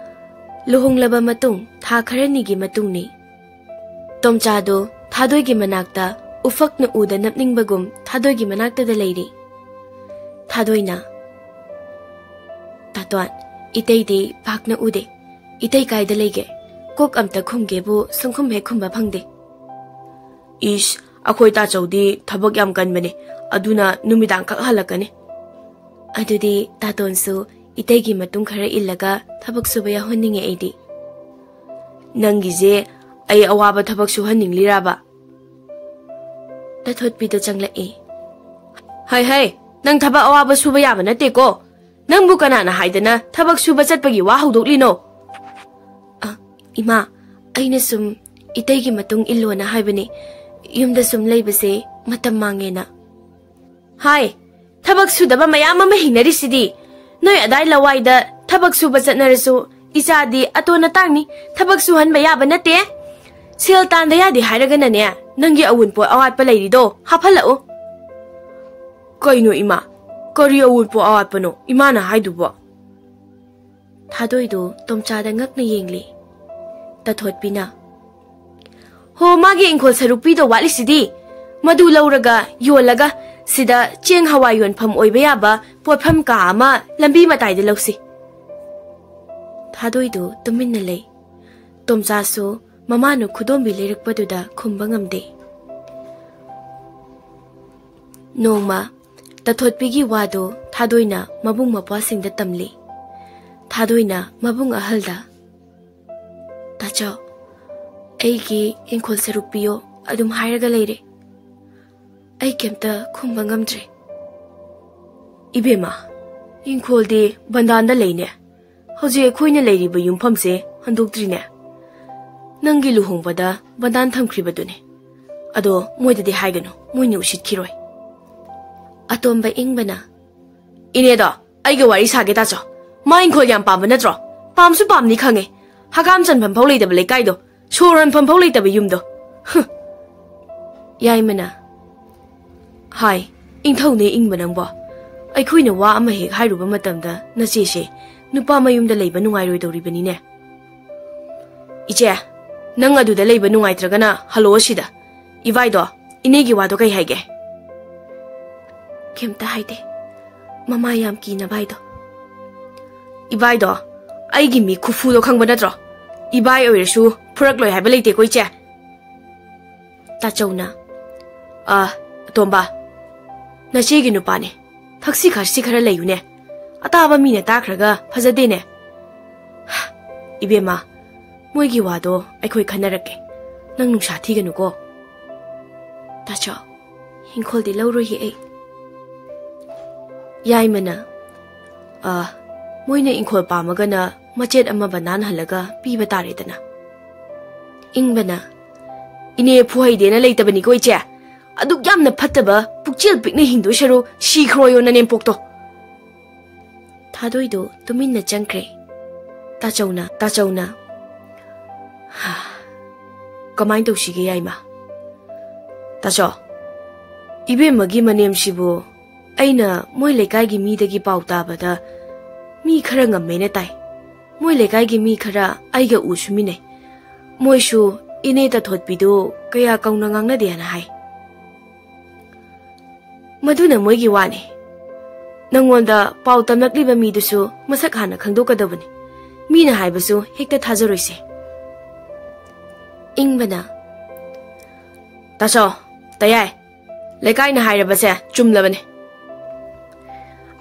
ꯂꯨꯍꯣꯡꯂꯕ ꯃꯇꯨꯡ ꯊꯥ ꯈꯔꯅꯤꯒꯤ ꯃꯇꯨꯡꯅꯤ꯫ ꯇꯣꯝꯆꯥꯗꯨ ꯊꯥꯗꯣꯏꯒꯤ ꯃꯅꯥꯛꯇ ꯎꯐꯛꯅ ꯎꯗ ꯅꯞꯅꯤꯡꯕꯒꯨꯝ ꯊꯥꯗꯣꯏꯒꯤ ꯃꯅꯥꯛꯇꯗ ꯂꯩꯔꯤ꯫ ꯊꯥꯗꯣꯏꯅ, "ꯇꯥꯇꯣꯟ, ꯏꯇꯩꯗꯤ ꯄꯥꯛꯅ ꯎꯗꯦ꯫ ꯏꯇꯩ ꯀꯥꯏꯗ ꯂꯩꯒꯦ? ꯀꯣꯛ ꯑꯝꯇ ꯈꯨꯝꯒꯦꯕꯨ ꯁꯨꯡꯈꯨꯝ ꯍꯦꯛ ꯈꯨꯝꯕ ꯐꯪꯗꯦ꯫" "ꯏꯁ, ꯑꯩꯈꯣꯏ ꯇꯥꯆꯧꯗꯤ ꯊꯕꯛ ꯌꯥꯝ ꯀꯟꯕꯅꯦ, ꯑꯗꯨꯅ ꯅꯨꯃꯤꯗꯥꯡ ꯈꯛ ꯍꯜꯂꯛꯀꯅꯤ꯫" "ꯑꯗꯨꯗꯤ ꯇꯥꯇꯣꯟꯁꯨ ꯏꯇꯩꯒꯤ ꯃꯇꯨꯡ ꯈꯔ ꯏꯜꯂꯒ ꯊꯕꯛ ꯁꯨꯕ ꯌꯥꯎꯍꯟꯅꯤꯡꯉꯦ ꯑꯩꯗꯤ꯫" "ꯅꯪꯒꯤꯁꯦ ꯑꯩ ꯑꯋꯥꯕ ꯊꯕꯛ ꯁꯨꯍꯟꯅꯤꯡꯂꯤꯔꯕ?" ꯇꯥꯊꯣꯠꯄꯤꯗꯣ ꯆꯪꯂꯛꯏ꯫ "ꯍꯩ ꯍꯩ, ꯅꯪ ꯊꯕꯛ ꯑꯋꯥꯕ ꯁꯨꯕ ꯌꯥꯕ ꯅꯠꯇꯦꯀꯣ꯫ ꯅꯪꯕꯨ ꯀꯅꯥꯅ ꯍꯥꯏꯗꯅ ꯊꯕꯛ ꯁꯨꯕ ꯆꯠꯄꯒꯤ ꯋꯥ ꯍꯧꯗꯣꯛꯂꯤꯅꯣ?" "ꯑ, ꯏꯃꯥ, ꯑꯩꯅ ꯁꯨꯝ ꯏꯇꯩꯒꯤ ꯃꯇꯨꯡ ꯏꯜꯂꯣꯅ ꯍꯥꯏꯕꯅꯤ꯫ ꯌꯨꯝꯗ ꯁꯨꯝ ꯂꯩꯕꯁꯦ ꯃꯇꯝ ꯃꯥꯡꯉꯦꯅ꯫" "ꯍꯥꯏ, ꯊꯕꯛ ꯁꯨꯗꯕ ꯃꯌꯥꯝ ꯑꯃ ꯍꯤꯡꯅꯔꯤꯁꯤꯗꯤ꯫ ꯅꯣꯏ ꯑꯗꯥꯏ ꯂꯋꯥꯏꯗ ꯊꯕꯛ ꯁꯨꯕ ꯆꯠꯅꯔꯁꯨ ꯏꯆꯥꯗꯤ ꯑꯇꯣꯟ ꯑꯇꯥꯡꯅꯤ, ꯊꯕꯛ ꯁꯨꯍꯟꯕ ꯌꯥꯕ ꯅꯠꯇꯦ꯫ ꯁꯦꯜ ꯇꯥꯟꯗ ꯌꯥꯗꯦ ꯍꯥꯏꯔꯒꯅꯅꯦ, ꯅꯪꯒꯤ ꯑꯋꯨꯟꯄꯣꯠ ꯑꯋꯥꯠꯄ ꯂꯩꯔꯤꯗꯣ ꯍꯥꯞꯍꯜꯂꯛꯎ꯫" "ꯀꯩꯅꯣ ꯏꯃꯥ? ꯀꯔꯤ ꯑꯋꯨꯟꯄꯣꯠ ꯑꯋꯥꯠꯄꯅꯣ ꯏꯃꯥꯅ ꯍꯥꯏꯗꯨꯕꯣ?" ꯊꯥꯗꯣꯏꯗꯨ ꯇꯣꯝꯆꯥꯗ ꯉꯛꯅ ꯌꯦꯡꯂꯤ꯫ ꯇꯥꯊꯣꯠꯄꯤꯅ, "ꯍꯣ, ꯃꯥꯒꯤ ꯏꯪꯈꯣꯜ ꯁꯔꯨꯛ ꯄꯤꯗꯧ ꯋꯥꯠꯂꯤꯁꯤꯗꯤ꯫ ꯃꯗꯨ ꯂꯧꯔꯒ ꯌꯣꯜꯂꯒ ꯁꯤꯗ ꯆꯦꯡ ꯍꯋꯥꯏ ꯌꯣꯟꯐꯝ ꯑꯣꯏꯕ ꯌꯥꯕ ꯄꯣꯠꯐꯝ ꯀꯥ ꯑꯃ ꯂꯝꯕꯤ ꯃꯇꯥꯏꯗ ꯂꯧꯁꯤ꯫" ꯊꯥꯗꯣꯏꯗꯨ ꯇꯨꯃꯤꯟꯅ ꯂꯩ꯫ ꯇꯣꯝꯆꯥꯁꯨ ꯃꯃꯥꯅ ꯈꯨꯗꯣꯝꯕꯤ ꯂꯩꯔꯛꯄꯗꯨꯗ ꯈꯨꯝꯕ ꯉꯝꯗꯦ꯫ ꯅꯣꯡꯃ ꯇꯥꯊꯣꯠꯄꯤꯒꯤ ꯋꯥꯗꯨ ꯊꯥꯗꯣꯏꯅ ꯃꯕꯨꯡ ꯃꯧꯄ꯭ꯋꯥꯁꯤꯡꯗ ꯇꯝꯂꯤ꯫ ꯊꯥꯗꯣꯏꯅ ꯃꯕꯨꯡ ꯑꯍꯜꯗ, "ꯇꯥꯆꯧ, ꯑꯩꯒꯤ ꯏꯪꯈꯣꯜ ꯁꯔꯨꯛ ꯄꯤꯌꯣ ꯑꯗꯨꯝ ꯍꯥꯏꯔꯒ ꯂꯩꯔꯦ꯫ ꯑꯩ ꯀꯩꯝꯇ ꯈꯨꯝꯕ ꯉꯝꯗ꯭ꯔꯦ꯫" "ꯏꯕꯦꯝꯃ, ꯏꯪꯈꯣꯜꯗꯤ ꯕꯟꯗꯥꯟꯗ ꯂꯩꯅꯦ꯫ ꯍꯧꯖꯤꯛ ꯑꯩꯈꯣꯏꯅ ꯂꯩꯔꯤꯕ ꯌꯨꯝꯐꯝꯁꯦ ꯍꯟꯗꯣꯛꯇ꯭ꯔꯤꯅꯦ꯫ ꯅꯪꯒꯤ ꯂꯨꯍꯣꯡꯕꯗ ꯕꯟꯗꯥꯟ ꯊꯝꯈ꯭ꯔꯤꯕꯗꯨꯅꯦ꯫ ꯑꯗꯣ ꯃꯣꯏꯗꯗꯤ ꯍꯥꯏꯒꯅꯨ, ꯃꯣꯏꯅ ꯎꯁꯤꯠꯈꯤꯔꯣꯏ꯫ ꯑꯇꯣꯝꯕ ꯏꯪꯕꯅ, "ꯏꯅꯦꯗꯣ, ꯑꯩꯒ ꯋꯥꯔꯤ ꯁꯥꯒꯦ ꯇꯥꯆꯧ꯫ ꯃꯥ ꯏꯪꯈꯣꯜ ꯌꯥꯝ ꯄꯥꯝꯕ ꯅꯠꯇ꯭ꯔꯣ? ꯄꯥꯝꯁꯨ ꯄꯥꯝꯅꯤ ꯈꯪꯉꯦ꯫ ꯍꯀꯥꯝ ꯆꯟꯐꯝ ꯐꯥꯎ ꯂꯩꯇꯕ ꯂꯩꯀꯥꯏꯗꯣ, ꯁꯣꯔ ꯍꯣꯟꯐꯝ ꯐꯥꯎ ꯂꯩꯇꯕ ꯌꯨꯝꯗꯣ꯫ ꯍꯨꯝ!" ꯌꯥꯏꯃꯅ, "ꯍꯥꯏ, ꯏꯪꯊꯧꯅꯦ ꯏꯪꯕ ꯅꯪꯕꯣ꯫ ꯑꯩꯈꯣꯏꯅ ꯋꯥ ꯑꯃ ꯍꯦꯛ ꯍꯥꯏꯔꯨꯕ ꯃꯇꯝꯗ ꯅꯆꯦꯁꯦ ꯅꯨꯄꯥ ꯃꯌꯨꯝꯗ ꯂꯩꯕ ꯅꯨꯡꯉꯥꯏꯔꯣꯏꯗꯧꯔꯤꯕꯅꯤꯅꯦ꯫ ꯏꯆꯦ, ꯅꯪ ꯑꯗꯨꯗ ꯂꯩꯕ ꯅꯨꯡꯉꯥꯏꯇ꯭ꯔꯒꯅ ꯍꯜꯂꯛꯑꯣ ꯁꯤꯗ꯫ ꯏꯕꯥꯏꯗꯣ, ꯏꯅꯦꯒꯤ ꯋꯥꯗꯣ ꯀꯩ ꯍꯥꯏꯒꯦ?" "ꯀꯩꯝꯇ ꯍꯥꯏꯗꯦ꯫ ꯃꯃꯥ ꯌꯥꯝ ꯀꯤꯅꯕ ꯍꯥꯏꯗꯣ꯫" "ꯏꯕꯥꯏꯗꯣ, ꯑꯩꯒꯤ ꯃꯤ ꯈꯨꯐꯨꯗꯣ ꯈꯪꯕ ꯅꯠꯇ꯭ꯔꯣ? ꯏꯕꯥꯏ ꯑꯣꯏꯔꯁꯨ ꯐꯨꯔꯛꯂꯣꯏ ꯍꯥꯏꯕ ꯂꯩꯇꯦꯀꯣ, ꯏꯆꯦ꯫" ꯇꯥꯆꯧꯅ, "ꯑ, ꯑꯇꯣꯝꯕ, ꯅꯆꯦꯒꯤ ꯅꯨꯄꯥꯅꯦ꯫ ꯊꯛꯁꯤ ꯈꯥꯁꯤ ꯈꯔ ꯂꯩꯌꯨꯅꯦ꯫ ꯑꯇꯥꯕ ꯃꯤꯅ ꯇꯥꯈ꯭ꯔꯒ ꯐꯖꯗꯦꯅꯦ꯫ ꯏꯕꯦꯝꯃ, ꯃꯣꯏꯒꯤ ꯋꯥꯗꯣ ꯑꯩꯈꯣꯏ ꯈꯟꯅꯔꯛꯀꯦ꯫ ꯅꯪ ꯅꯨꯡꯁꯥ ꯊꯤꯒꯅꯨꯀꯣ꯫" "ꯇꯥꯆꯧ, ꯏꯪꯈꯣꯜꯗꯤ ꯂꯧꯔꯣꯏꯌꯦ ꯑꯩ꯫" ꯌꯥꯏꯃꯅ, "ꯑ, ꯃꯣꯏꯅ ꯏꯪꯈꯣꯜ ꯄꯥꯝꯃꯒꯅ ꯃꯆꯦꯠ ꯑꯃ ꯕꯟꯗꯥꯟ ꯍꯜꯂꯒ ꯄꯤꯕ ꯇꯥꯔꯦꯗꯅ꯫" ꯏꯪꯕꯅ, "ꯏꯅꯦ ꯐꯨꯍꯩꯗꯦꯅ ꯂꯩꯇꯕꯅꯤꯀꯣ, ꯏꯆꯦ꯫ ꯑꯗꯨꯛ ꯌꯥꯝꯅ ꯐꯠꯇꯕ ꯄꯨꯛꯆꯦꯜ ꯄꯤꯛꯅ ꯍꯤꯡꯗꯣꯏ ꯁꯔꯨ ꯁꯤꯈ꯭ꯔꯣꯌꯣ ꯅꯅꯦꯝꯄꯣꯛꯇꯣ꯫" ꯊꯥꯗꯣꯏꯗꯣ ꯇꯨꯃꯤꯟꯅ ꯆꯪꯈ꯭ꯔꯦ꯫ ꯇꯥꯆꯧꯅ, ꯇꯥꯆꯧꯅ, "ꯍꯥ, ꯀꯃꯥꯏꯅ ꯇꯧꯁꯤꯒꯦ, ꯌꯥꯏꯃ?" "ꯇꯥꯆꯧ, ꯏꯕꯦꯝꯃꯒꯤ ꯃꯅꯦꯝꯁꯤꯕꯨ ꯑꯩꯅ ꯃꯣꯏ ꯂꯩꯀꯥꯏꯒꯤ ꯃꯤꯗꯒꯤ ꯄꯥꯎ ꯇꯥꯕꯗ ꯃꯤ ꯈꯔ ꯉꯝꯃꯦꯅ ꯇꯥꯏ꯫ ꯃꯣꯏ ꯂꯩꯀꯥꯏꯒꯤ ꯃꯤ ꯈꯔ ꯑꯩꯒ ꯎ ꯁꯨꯃꯤꯟꯅꯩ꯫ ꯃꯣꯏꯁꯨ ꯏꯅꯦ ꯇꯥꯊꯣꯠꯄꯤꯗꯨ ꯀꯌꯥ ꯀꯧꯅ ꯉꯥꯡꯅꯗꯦꯅ ꯍꯥꯏ꯫" "ꯃꯗꯨꯅ ꯃꯣꯏꯒꯤ ꯋꯥꯅꯤ꯫ ꯅꯪꯉꯣꯟꯗ ꯄꯥꯎ ꯇꯝꯂꯛꯂꯤꯕ ꯃꯤꯗꯨꯁꯨ ꯃꯁꯛ ꯍꯥꯟꯅ ꯈꯪꯗꯣꯛꯀꯗꯕꯅꯤ꯫ ꯃꯤꯅ ꯍꯥꯏꯕꯁꯨ ꯍꯦꯛꯇ ꯊꯥꯖꯔꯣꯏꯁꯦ꯫" ꯏꯪꯕꯅ, "ꯇꯥꯆꯧ, ꯇꯌꯥꯏ, ꯂꯩꯀꯥꯏꯅ ꯍꯥꯏꯔꯕꯁꯦ ꯆꯨꯝꯂꯕꯅꯤ꯫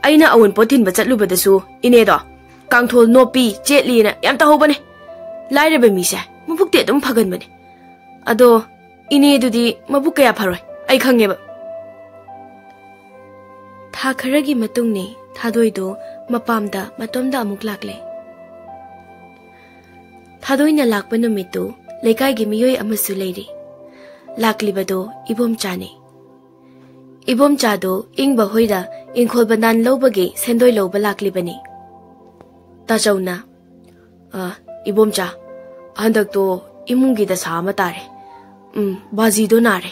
ꯑꯩꯅ ꯑꯋꯨꯟꯄꯣꯠ ꯊꯤꯟꯕ ꯆꯠꯂꯨꯕꯗꯁꯨ ꯏꯅꯦꯗꯣ ꯀꯥꯡꯊꯣꯜ ꯅꯣꯞꯄꯤ ꯆꯦꯠꯂꯤꯅ ꯌꯥꯝ ꯇꯧꯍꯧꯕꯅꯦ꯫ ꯂꯥꯏꯔꯕ ꯃꯤꯁꯦ ꯃꯕꯨꯛꯇꯤ ꯑꯗꯨꯝ ꯐꯒꯟꯕꯅꯦ꯫ ꯑꯗꯣ ꯏꯅꯦꯗꯨꯗꯤ ꯃꯕꯨꯛ ꯀꯌꯥ ꯐꯔꯣꯏ, ꯑꯩ ꯈꯪꯉꯦꯕ꯫" ꯊꯥ ꯈꯔꯒꯤ ꯃꯇꯨꯡꯅꯤ ꯊꯥꯗꯣꯏꯗꯣ ꯃꯄꯥꯝꯗ ꯃꯇꯣꯝꯗ ꯑꯃꯨꯛ ꯂꯥꯛꯂꯦ꯫ ꯊꯥꯗꯣꯏꯅ ꯂꯥꯛꯄ ꯅꯨꯃꯤꯠꯇꯨ ꯂꯩꯀꯥꯏꯒꯤ ꯃꯤꯑꯣꯏ ꯑꯃꯁꯨ ꯂꯩꯔꯤ꯫ ꯂꯥꯛꯂꯤꯕꯗꯣ ꯏꯕꯣꯝꯆꯥꯅꯤ꯫ ꯏꯕꯣꯝꯆꯥꯗꯣ ꯏꯪꯕ ꯍꯣꯏꯗ ꯏꯪꯈꯣꯜ ꯕꯟꯗꯥꯟ ꯂꯧꯕꯒꯤ ꯁꯦꯟꯗꯣꯏ ꯂꯧꯕ ꯂꯥꯛꯂꯤꯕꯅꯤ꯫ ꯇꯥꯆꯧꯅ, "ꯑ, ꯏꯕꯣꯝꯆꯥ, ꯍꯟꯗꯛꯇꯣ ꯏꯃꯨꯡꯒꯤ ꯗꯁꯥ ꯑꯃ ꯇꯥꯔꯦ꯫ ꯎꯝ, ꯕꯥꯖꯤꯗꯣ ꯅꯥꯔꯦ꯫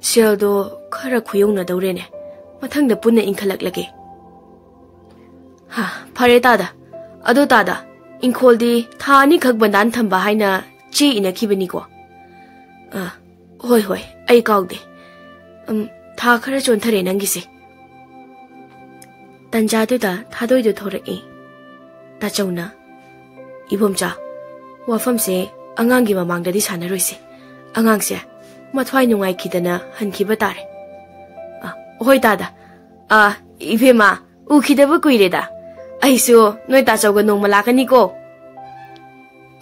ꯁꯦꯜꯗꯣ ꯈꯔ ꯈꯨꯌꯧꯅꯗꯧꯔꯦꯅꯦ꯫ ꯃꯊꯪꯗ ꯄꯨꯟꯅ ꯏꯟꯈꯠꯂꯛꯂꯒꯦ꯫" "ꯍꯥ, ꯐꯔꯦ ꯇꯥꯗ꯫ ꯑꯗꯣ ꯇꯥꯗ, ꯏꯪꯈꯣꯜꯗꯤ ꯊꯥ ꯑꯅꯤꯈꯛ ꯕꯟꯗꯥꯟ ꯊꯝꯕ ꯍꯥꯏꯅ ꯆꯦ ꯏꯅꯈꯤꯕꯅꯤꯀꯣ?" "ꯑ, ꯍꯣꯏ, ꯍꯣꯏ, ꯑꯩ ꯀꯥꯎꯗꯦ꯫ ꯎꯝ, ꯊꯥ ꯈꯔ ꯆꯣꯟꯊꯔꯦ ꯅꯪꯒꯤꯁꯦ꯫" ꯇꯟꯖꯥꯗꯨꯗ ꯊꯥꯗꯣꯏꯗꯨ ꯊꯣꯔꯛꯏ꯫ ꯇꯥꯆꯧꯅ, "ꯏꯕꯣꯝꯆꯥ, ꯋꯥꯐꯝꯁꯦ ꯑꯉꯥꯡꯒꯤ ꯃꯃꯥꯡꯗꯗꯤ ꯁꯥꯟꯅꯔꯣꯏꯁꯦ꯫ ꯑꯉꯥꯡꯁꯦ ꯃꯊ꯭ꯋꯥꯏ ꯅꯨꯡꯉꯥꯏꯈꯤꯗꯅ ꯍꯟꯈꯤꯕ ꯇꯥꯔꯦ꯫" "ꯑ, ꯍꯣꯏ ꯇꯥꯗ꯫ ꯑ, ꯏꯕꯦꯝꯃ, ꯎꯈꯤꯗꯕ ꯀꯨꯏꯔꯦꯗ꯫ ꯑꯩꯁꯨ ꯅꯣꯏ ꯇꯥꯆꯧꯒ ꯅꯣꯡꯃ ꯂꯥꯛꯀꯅꯤꯀꯣ꯫"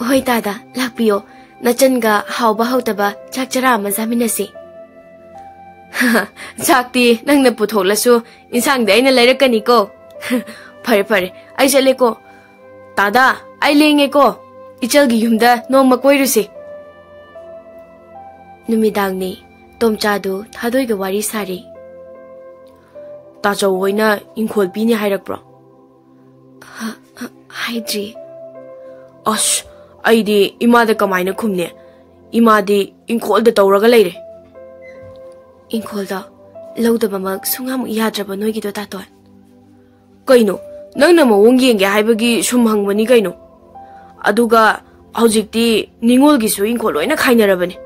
"ꯍꯣꯏ ꯇꯥꯗ, ꯂꯥꯛꯄꯤꯌꯣ꯫ ꯅꯆꯟꯒ ꯍꯥꯎꯕ ꯍꯥꯎꯇꯕ ꯆꯥꯛ ꯆꯔꯥ ꯑꯃ ꯆꯥꯃꯤꯟꯅꯁꯤ꯫" "ꯆꯥꯛꯇꯤ ꯅꯪꯅ ꯄꯨꯊꯣꯛꯂꯁꯨ ꯏꯟꯁꯥꯡꯗꯤ ꯑꯩꯅ ꯂꯩꯔꯛꯀꯅꯤꯀꯣ꯫" "ꯐꯔꯦ, ꯐꯔꯦ, ꯑꯩ ꯆꯠꯂꯦꯀꯣ꯫ ꯇꯥꯗ, ꯑꯩ ꯂꯦꯡꯉꯦꯀꯣ꯫ ꯏꯆꯜꯒꯤ ꯌꯨꯝꯗ ꯅꯣꯡꯃ ꯀꯣꯏꯔꯨꯁꯤ꯫" ꯅꯨꯃꯤꯗꯥꯡꯅꯤ꯫ ꯇꯣꯝꯆꯥꯗꯨ ꯊꯥꯗꯣꯏꯒ ꯋꯥꯔꯤ ꯁꯥꯔꯤ꯫ "ꯇꯥꯆꯧ ꯍꯣꯏꯅ ꯏꯪꯈꯣꯜ ꯄꯤꯅꯤ ꯍꯥꯏꯔꯛꯄ꯭ꯔꯣ?" "ꯍ-, ꯍ-, ꯍꯥꯏꯗ꯭ꯔꯤ꯫" "ꯑꯁ, ꯑꯩꯗꯤ ꯏꯃꯥꯗ ꯀꯃꯥꯏꯅ ꯈꯨꯝꯅꯤ? ꯏꯃꯥꯗꯤ ꯏꯪꯈꯣꯜꯗ ꯇꯧꯔꯒ ꯂꯩꯔꯦ꯫" "ꯏꯪꯈꯣꯜꯗꯣ ꯂꯧꯗꯕꯃꯛ ꯁꯨꯡꯌꯥꯃꯛ ꯌꯥꯗ꯭ꯔꯕ ꯅꯣꯏꯒꯤꯗꯣ, ꯇꯥꯇꯣꯟ?" "ꯀꯩꯅꯣ, ꯅꯪꯅ ꯃꯑꯣꯡ ꯌꯦꯡꯒꯦ ꯍꯥꯏꯕꯒꯤ ꯁꯨꯝ ꯍꯪꯕꯅꯤ ꯀꯩꯅꯣ꯫ ꯑꯗꯨꯒ ꯍꯧꯖꯤꯛꯇꯤ ꯅꯤꯉꯣꯜꯒꯤꯁꯨ ꯏꯪꯈꯣꯜ ꯂꯣꯏꯅ ꯈꯥꯏꯅꯔꯕꯅꯦ꯫"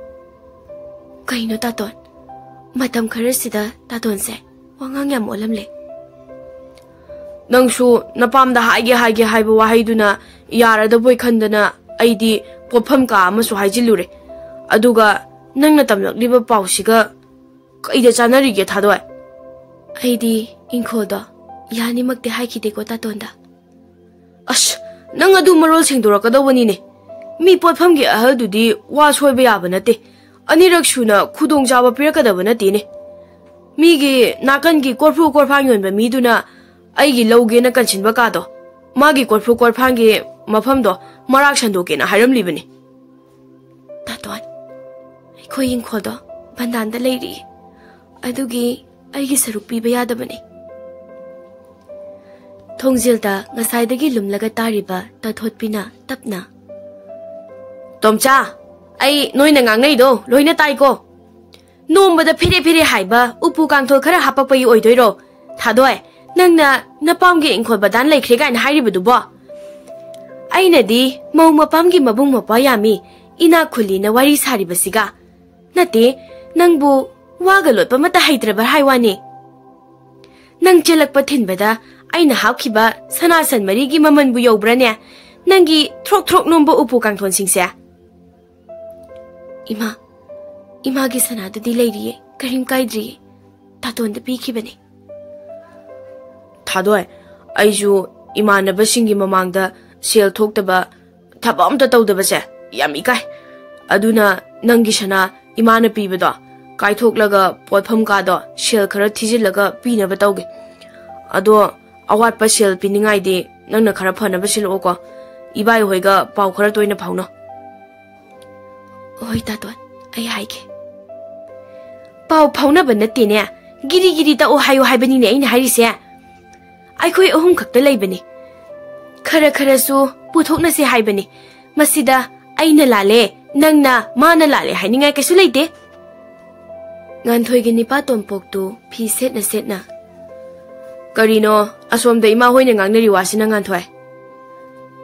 "ꯀꯩꯅꯣ ꯇꯥꯇꯣꯟ, ꯃꯇꯝ ꯈꯔꯁꯤꯗ ꯇꯥꯇꯣꯟꯁꯦ ꯋꯥꯉꯥꯡ ꯌꯥꯝ ꯑꯣꯜꯂꯝꯂꯦ꯫" "ꯅꯪꯁꯨ ꯅꯄꯥꯝꯗ ꯍꯥꯏꯒꯦ ꯍꯥꯏꯒꯦ ꯍꯥꯏꯕ ꯋꯥꯍꯩꯗꯨꯅ ꯌꯥꯔꯗꯕꯣꯏ ꯈꯟꯗꯅ ꯑꯩꯗꯤ ꯄꯣꯠꯐꯝ ꯀꯥ ꯑꯃꯁꯨ ꯍꯥꯏꯖꯤꯜꯂꯨꯔꯦ꯫ ꯑꯗꯨꯒ ꯅꯪꯅ ꯇꯝꯂꯛꯂꯤꯕ ꯄꯥꯎꯁꯤꯒ ꯀꯩꯗ ꯆꯥꯟꯅꯔꯤꯒꯦ, ꯊꯥꯗꯣꯏ?" "ꯑꯩꯗꯤ ꯏꯪꯈꯣꯜꯗꯣ ꯌꯥꯅꯤꯃꯛꯇꯤ ꯍꯥꯏꯈꯤꯗꯦꯀꯣ ꯇꯥꯇꯣꯟꯗ꯫" "ꯑꯁ, ꯅꯪ ꯑꯗꯨ ꯃꯔꯣꯜ ꯁꯦꯡꯗꯣꯔꯛꯀꯗꯧꯕꯅꯤꯅꯦ꯫ ꯃꯤ ꯄꯣꯠꯐꯝꯒꯤ ꯑꯍꯜꯗꯨꯗꯤ ꯋꯥ ꯁꯣꯏꯕ ꯌꯥꯕ ꯅꯠꯇꯦ꯫ ꯑꯅꯤꯔꯛ ꯁꯨꯅ ꯈꯨꯗꯣꯡꯆꯥꯕ ꯄꯤꯔꯛꯀꯗꯕ ꯅꯠꯇꯦꯅꯦ꯫ ꯃꯤꯒꯤ ꯅꯥꯀꯟꯒꯤ ꯀꯣꯔꯐꯨ ꯀꯣꯔꯐꯥꯡ ꯌꯣꯟꯕ ꯃꯤꯗꯨꯅ ꯑꯩꯒꯤ ꯂꯧꯒꯦꯅ ꯀꯟꯁꯤꯟꯕ ꯀꯥꯗꯣ, ꯃꯥꯒꯤ ꯀꯣꯔꯐꯨ ꯀꯣꯔꯐꯥꯡꯒꯤ ꯃꯐꯝꯗꯣ ꯃꯔꯥꯛ ꯁꯟꯗꯣꯛꯀꯦꯅ ꯍꯥꯏꯔꯝꯂꯤꯕꯅꯤ꯫" ꯇꯥꯇꯣꯟ, ꯑꯩꯈꯣꯏ ꯏꯪꯈꯣꯜꯗꯣ ꯕꯟꯗꯥꯟꯗ ꯂꯩꯔꯤ꯫ ꯑꯗꯨꯒꯤ ꯑꯩꯒꯤ ꯁꯔꯨꯛ ꯄꯤꯕ ꯌꯥꯗꯕꯅꯤ꯫ ꯊꯣꯡꯖꯤꯜꯗ ꯉꯁꯥꯏꯗꯒꯤ ꯂꯨꯝꯂꯒ ꯇꯥꯔꯤꯕ ꯇꯥꯊꯣꯠꯄꯤꯅ ꯇꯞꯅ, "ꯇꯣꯝꯆꯥ, ꯑꯩ ꯅꯣꯏꯅ ꯉꯥꯡꯅꯩꯗꯣ ꯂꯣꯏꯅ ꯇꯥꯏꯀꯣ꯫ ꯅꯣꯝꯕꯗ ꯐꯤꯔꯦ ꯐꯤꯔꯦ ꯍꯥꯏꯕ ꯎꯄꯨ ꯀꯥꯡꯊꯣꯜ ꯈꯔ ꯍꯥꯄꯛꯄꯒꯤ ꯑꯣꯏꯗꯣꯏꯔꯣ? ꯊꯥꯗꯣꯏ, ꯅꯪꯅ ꯅꯄꯥꯝꯒꯤ ꯏꯪꯈꯣꯜ ꯕꯗꯥꯟ ꯂꯩꯈ꯭ꯔꯦ ꯀꯥꯏꯅ ꯍꯥꯏꯔꯤꯕꯗꯨꯕꯣ? ꯑꯩꯅꯗꯤ ꯃꯧ ꯃꯄꯥꯝꯒꯤ ꯃꯕꯨꯡ ꯃꯧꯄ꯭ꯋꯥ ꯌꯥꯝꯃꯤ, ꯏꯅꯥꯛ ꯈꯨꯜꯂꯤꯅ ꯋꯥꯔꯤ ꯁꯥꯔꯤꯕꯁꯤꯒ꯫ ꯅꯠꯇꯦ, ꯅꯪꯕꯨ ꯋꯥꯒ ꯂꯣꯠꯄ ꯑꯃꯠꯇ ꯍꯩꯇ꯭ꯔꯕ ꯍꯥꯏ ꯋꯥꯅꯤ꯫ ꯅꯪ ꯆꯦꯜꯂꯛꯄ ꯊꯤꯟꯕꯗ ꯑꯩꯅ ꯍꯥꯞꯈꯤꯕ ꯁꯅꯥ ꯁꯟ ꯃꯔꯤꯒꯤ ꯃꯃꯜꯕꯨ ꯌꯧꯕ꯭ꯔꯥꯅꯦ? ꯅꯪꯒꯤ ꯊ꯭ꯔꯣꯛ ꯊ꯭ꯔꯣꯛ ꯅꯣꯝꯕ ꯎꯄꯨ ꯀꯥꯡꯊꯣꯟꯁꯤꯡꯁꯦ?" "ꯏꯃꯥ, ꯏꯃꯥꯒꯤ ꯁꯅꯥꯗꯨꯗꯤ ꯂꯩꯔꯤꯌꯦ, ꯀꯔꯤꯝ ꯀꯥꯏꯗ꯭ꯔꯤꯌꯦ꯫ ꯇꯥꯇꯣꯟꯗ ꯄꯤꯈꯤꯕꯅꯦ꯫" "ꯊꯥꯗꯣꯏ, ꯑꯩꯁꯨ ꯏꯃꯥꯟꯅꯕꯁꯤꯡꯒꯤ ꯃꯃꯥꯡꯗ ꯁꯦꯜ ꯊꯣꯛꯇꯕ, ꯊꯕꯛ ꯑꯝꯇ ꯇꯧꯗꯕꯁꯦ ꯌꯥꯝ ꯏꯀꯥꯏ꯫ ꯑꯗꯨꯅ ꯅꯪꯒꯤ ꯁꯅꯥ ꯏꯃꯥꯅ ꯄꯤꯕꯗꯣ ꯀꯥꯏꯊꯣꯛꯂꯒ ꯄꯣꯠꯐꯝ ꯀꯥꯗꯣ ꯁꯦꯜ ꯈꯔ ꯊꯤꯖꯤꯜꯂꯒ ꯄꯤꯅꯕ ꯇꯧꯒꯦ꯫ ꯑꯗꯣ ꯑꯋꯥꯠꯄ ꯁꯦꯜ ꯄꯤꯅꯤꯡꯉꯥꯏꯗꯤ ꯅꯪꯅ ꯈꯔ ꯐꯅꯕ ꯁꯤꯜꯂꯛꯑꯣꯀꯣ꯫ ꯏꯕꯥꯏ ꯍꯣꯏꯒ ꯄꯥꯎ ꯈꯔ ꯇꯣꯏꯅ ꯐꯥꯎꯅꯧ꯫" "ꯍꯣꯏ ꯇꯥꯇꯣꯟ, ꯑꯩ ꯍꯥꯏꯒꯦ꯫" "ꯄꯥꯎ ꯐꯥꯎꯅꯕ ꯅꯠꯇꯦꯅꯦ, ꯒꯤꯔꯤ ꯒꯤꯔꯤ ꯇꯛꯎ ꯍꯥꯏꯌꯨ ꯍꯥꯏꯕꯅꯤꯅꯦ ꯑꯩꯅ ꯍꯥꯏꯔꯤꯁꯦ꯫ ꯑꯩꯈꯣꯏ ꯑꯍꯨꯝ ꯈꯛꯇ ꯂꯩꯕꯅꯤ꯫ ꯈꯔ ꯈꯔꯁꯨ ꯄꯨꯊꯣꯛꯅꯁꯦ ꯍꯥꯏꯕꯅꯤ꯫ ꯃꯁꯤꯗ ꯑꯩꯅ ꯂꯥꯜꯂꯦ, ꯅꯪꯅ ꯃꯥꯅ ꯂꯥꯜꯂꯦ ꯍꯥꯏꯅꯤꯡꯉꯥꯏ ꯀꯩꯁꯨ ꯂꯩꯇꯦ꯫" ꯉꯥꯟꯊꯣꯏꯒꯤ ꯅꯤꯄꯥ ꯇꯣꯝꯄꯣꯛꯇꯨ ꯐꯤ ꯁꯦꯠꯅ ꯁꯦꯠꯅ, "ꯀꯔꯤꯅꯣ ꯑꯁꯣꯝꯗ ꯏꯃꯥ ꯍꯣꯏꯅ ꯉꯥꯡꯅꯔꯤ ꯋꯥꯁꯤꯅ, ꯉꯥꯟꯊꯣꯏ?"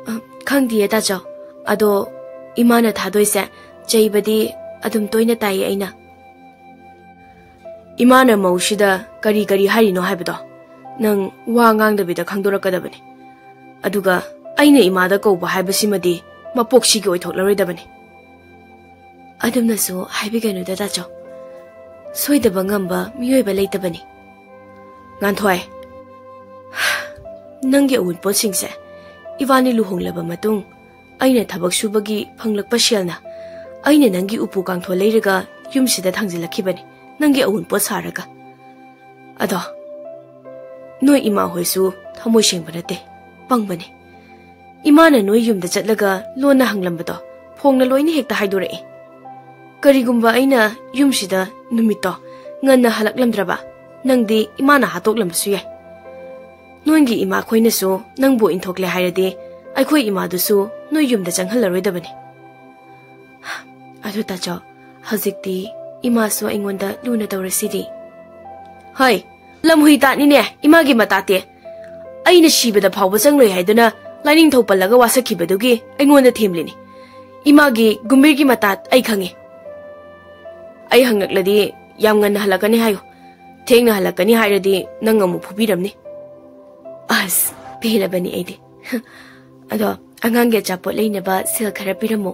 "ꯑ, ꯈꯪꯗꯤꯌꯦ ꯇꯥꯆꯧ꯫ ꯑꯗꯣ ꯏꯃꯥꯅ ꯊꯥꯗꯣꯏꯁꯦ ꯆꯩꯕꯗꯤ ꯑꯗꯨꯝ ꯇꯣꯏꯅ ꯇꯥꯏꯌꯦ ꯑꯩꯅ꯫" "ꯏꯃꯥꯅ ꯃꯧꯁꯤꯗ ꯀꯔꯤ ꯀꯔꯤ ꯍꯥꯏꯔꯤꯅꯣ ꯍꯥꯏꯕꯗꯣ ꯅꯪ ꯋꯥ ꯉꯥꯡꯗꯕꯤꯗ ꯈꯪꯗꯣꯔꯛꯀꯗꯕꯅꯤ꯫ ꯑꯗꯨꯒ ꯑꯩꯅ ꯏꯃꯥꯗ ꯀꯧꯕ ꯍꯥꯏꯕꯁꯤꯃꯗꯤ ꯃꯄꯣꯛꯁꯤꯒꯤ ꯑꯣꯏꯊꯣꯛꯂꯔꯣꯏꯗꯕꯅꯤ꯫" "ꯑꯗꯨꯝꯅꯁꯨ ꯍꯥꯏꯕꯤꯒꯅꯨꯗ ꯇꯥꯆꯧ꯫ ꯁꯣꯏꯗꯕ ꯉꯝꯕ ꯃꯤꯑꯣꯏꯕ ꯂꯩꯇꯕꯅꯤ꯫" "ꯉꯥꯟꯊꯣꯏ, ꯅꯪꯒꯤ ꯑꯋꯨꯟꯄꯣꯠꯁꯤꯡꯁꯦ ꯏꯕꯥꯅꯤ ꯂꯨꯍꯣꯡꯂꯕ ꯃꯇꯨꯡ ꯑꯩꯅ ꯊꯕꯛ ꯁꯨꯕꯒꯤ ꯐꯪꯂꯛꯄ ꯁꯦꯜꯅ ꯑꯩꯅ ꯅꯪꯒꯤ ꯎꯄꯨ ꯀꯥꯡꯊꯣꯜ ꯂꯩꯔꯒ ꯌꯨꯝꯁꯤꯗ ꯊꯥꯡꯖꯤꯜꯂꯛꯈꯤꯕꯅꯤ, ꯅꯪꯒꯤ ꯑꯋꯨꯟꯄꯣꯠ ꯁꯥꯔꯒ꯫ ꯑꯗꯣ ꯅꯣꯏ ꯏꯃꯥ ꯍꯣꯏꯁꯨ ꯊꯃꯣꯏ ꯁꯦꯡꯕ ꯅꯠꯇꯦ, ꯄꯪꯕꯅꯦ꯫ ꯏꯃꯥꯅ ꯅꯣꯏ ꯌꯨꯝꯗ ꯆꯠꯂꯒ ꯂꯣꯟꯅ ꯍꯪꯂꯝꯕꯗꯣ ꯐꯣꯡꯅ ꯂꯣꯏꯅ ꯍꯦꯛꯇ ꯍꯥꯏꯗꯣꯔꯛꯑꯦ꯫ ꯀꯔꯤꯒꯨꯝꯕ ꯑꯩꯅ ꯌꯨꯝꯁꯤꯗ ꯅꯨꯃꯤꯠꯇꯣ ꯉꯟꯅ ꯍꯜꯂꯛꯂꯝꯗ꯭ꯔꯕ, ꯅꯪꯗꯤ ꯏꯃꯥꯅ ꯍꯥꯠꯇꯣꯛꯂꯝꯕꯁꯨ ꯌꯥꯏ꯫ ꯅꯣꯏꯒꯤ ꯏꯃꯥꯈꯣꯏꯅꯁꯨ ꯅꯪꯕꯨ ꯏꯟꯊꯣꯛꯂꯦ ꯍꯥꯏꯔꯗꯤ ꯑꯩꯈꯣꯏ ꯏꯃꯥꯗꯨꯁꯨ ꯅꯣꯏ ꯌꯨꯝꯗ ꯆꯪꯍꯜꯂꯔꯣꯏꯗꯕꯅꯤ꯫ ꯑꯗꯨ ꯇꯥꯆꯧ, ꯍꯧꯖꯤꯛꯇꯤ ꯏꯃꯥꯁꯨ ꯑꯩꯉꯣꯟꯗ ꯂꯨꯅ ꯇꯧꯔꯁꯤꯗꯤ꯫ ꯍꯣꯏ, ꯂꯝꯍꯨꯏ ꯇꯥꯠꯅꯤꯅꯦ ꯏꯃꯥꯒꯤ ꯃꯇꯥꯠꯇꯤ꯫ ꯑꯩꯅ ꯁꯤꯕꯗ ꯐꯥꯎꯕ ꯆꯪꯂꯣꯏ ꯍꯥꯏꯗꯨꯅ ꯂꯥꯏꯅꯤꯡꯊꯧ ꯄꯜꯂꯒ ꯋꯥꯁꯛꯈꯤꯕꯗꯨꯒꯤ ꯑꯩꯉꯣꯟꯗ ꯊꯦꯝꯂꯤꯅꯤ꯫ ꯏꯃꯥꯒꯤ ꯒꯨꯝꯕꯤꯔꯒꯤ ꯃꯇꯥꯠ ꯑꯩ ꯈꯪꯉꯤ꯫ ꯑꯩ ꯍꯪꯂꯛꯂꯗꯤ ꯌꯥꯝ ꯉꯟꯅ ꯍꯜꯂꯛꯀꯅꯤ ꯍꯥꯏꯌꯨ꯫ ꯊꯦꯡꯅ ꯍꯜꯂꯛꯀꯅꯤ ꯍꯥꯏꯔꯗꯤ ꯅꯪ ꯑꯃꯨꯛ ꯐꯨꯕꯤꯔꯝꯅꯤ꯫ ꯑꯁ, ꯄꯦꯜꯂꯕꯅꯤ ꯑꯩꯗꯤ꯫ ꯑꯗꯣ ꯑꯉꯥꯡꯒꯤ ꯑꯆꯥꯄꯣꯠ ꯂꯩꯅꯕ ꯁꯦꯜ ꯈꯔ ꯄꯤꯔꯝꯃꯣ꯫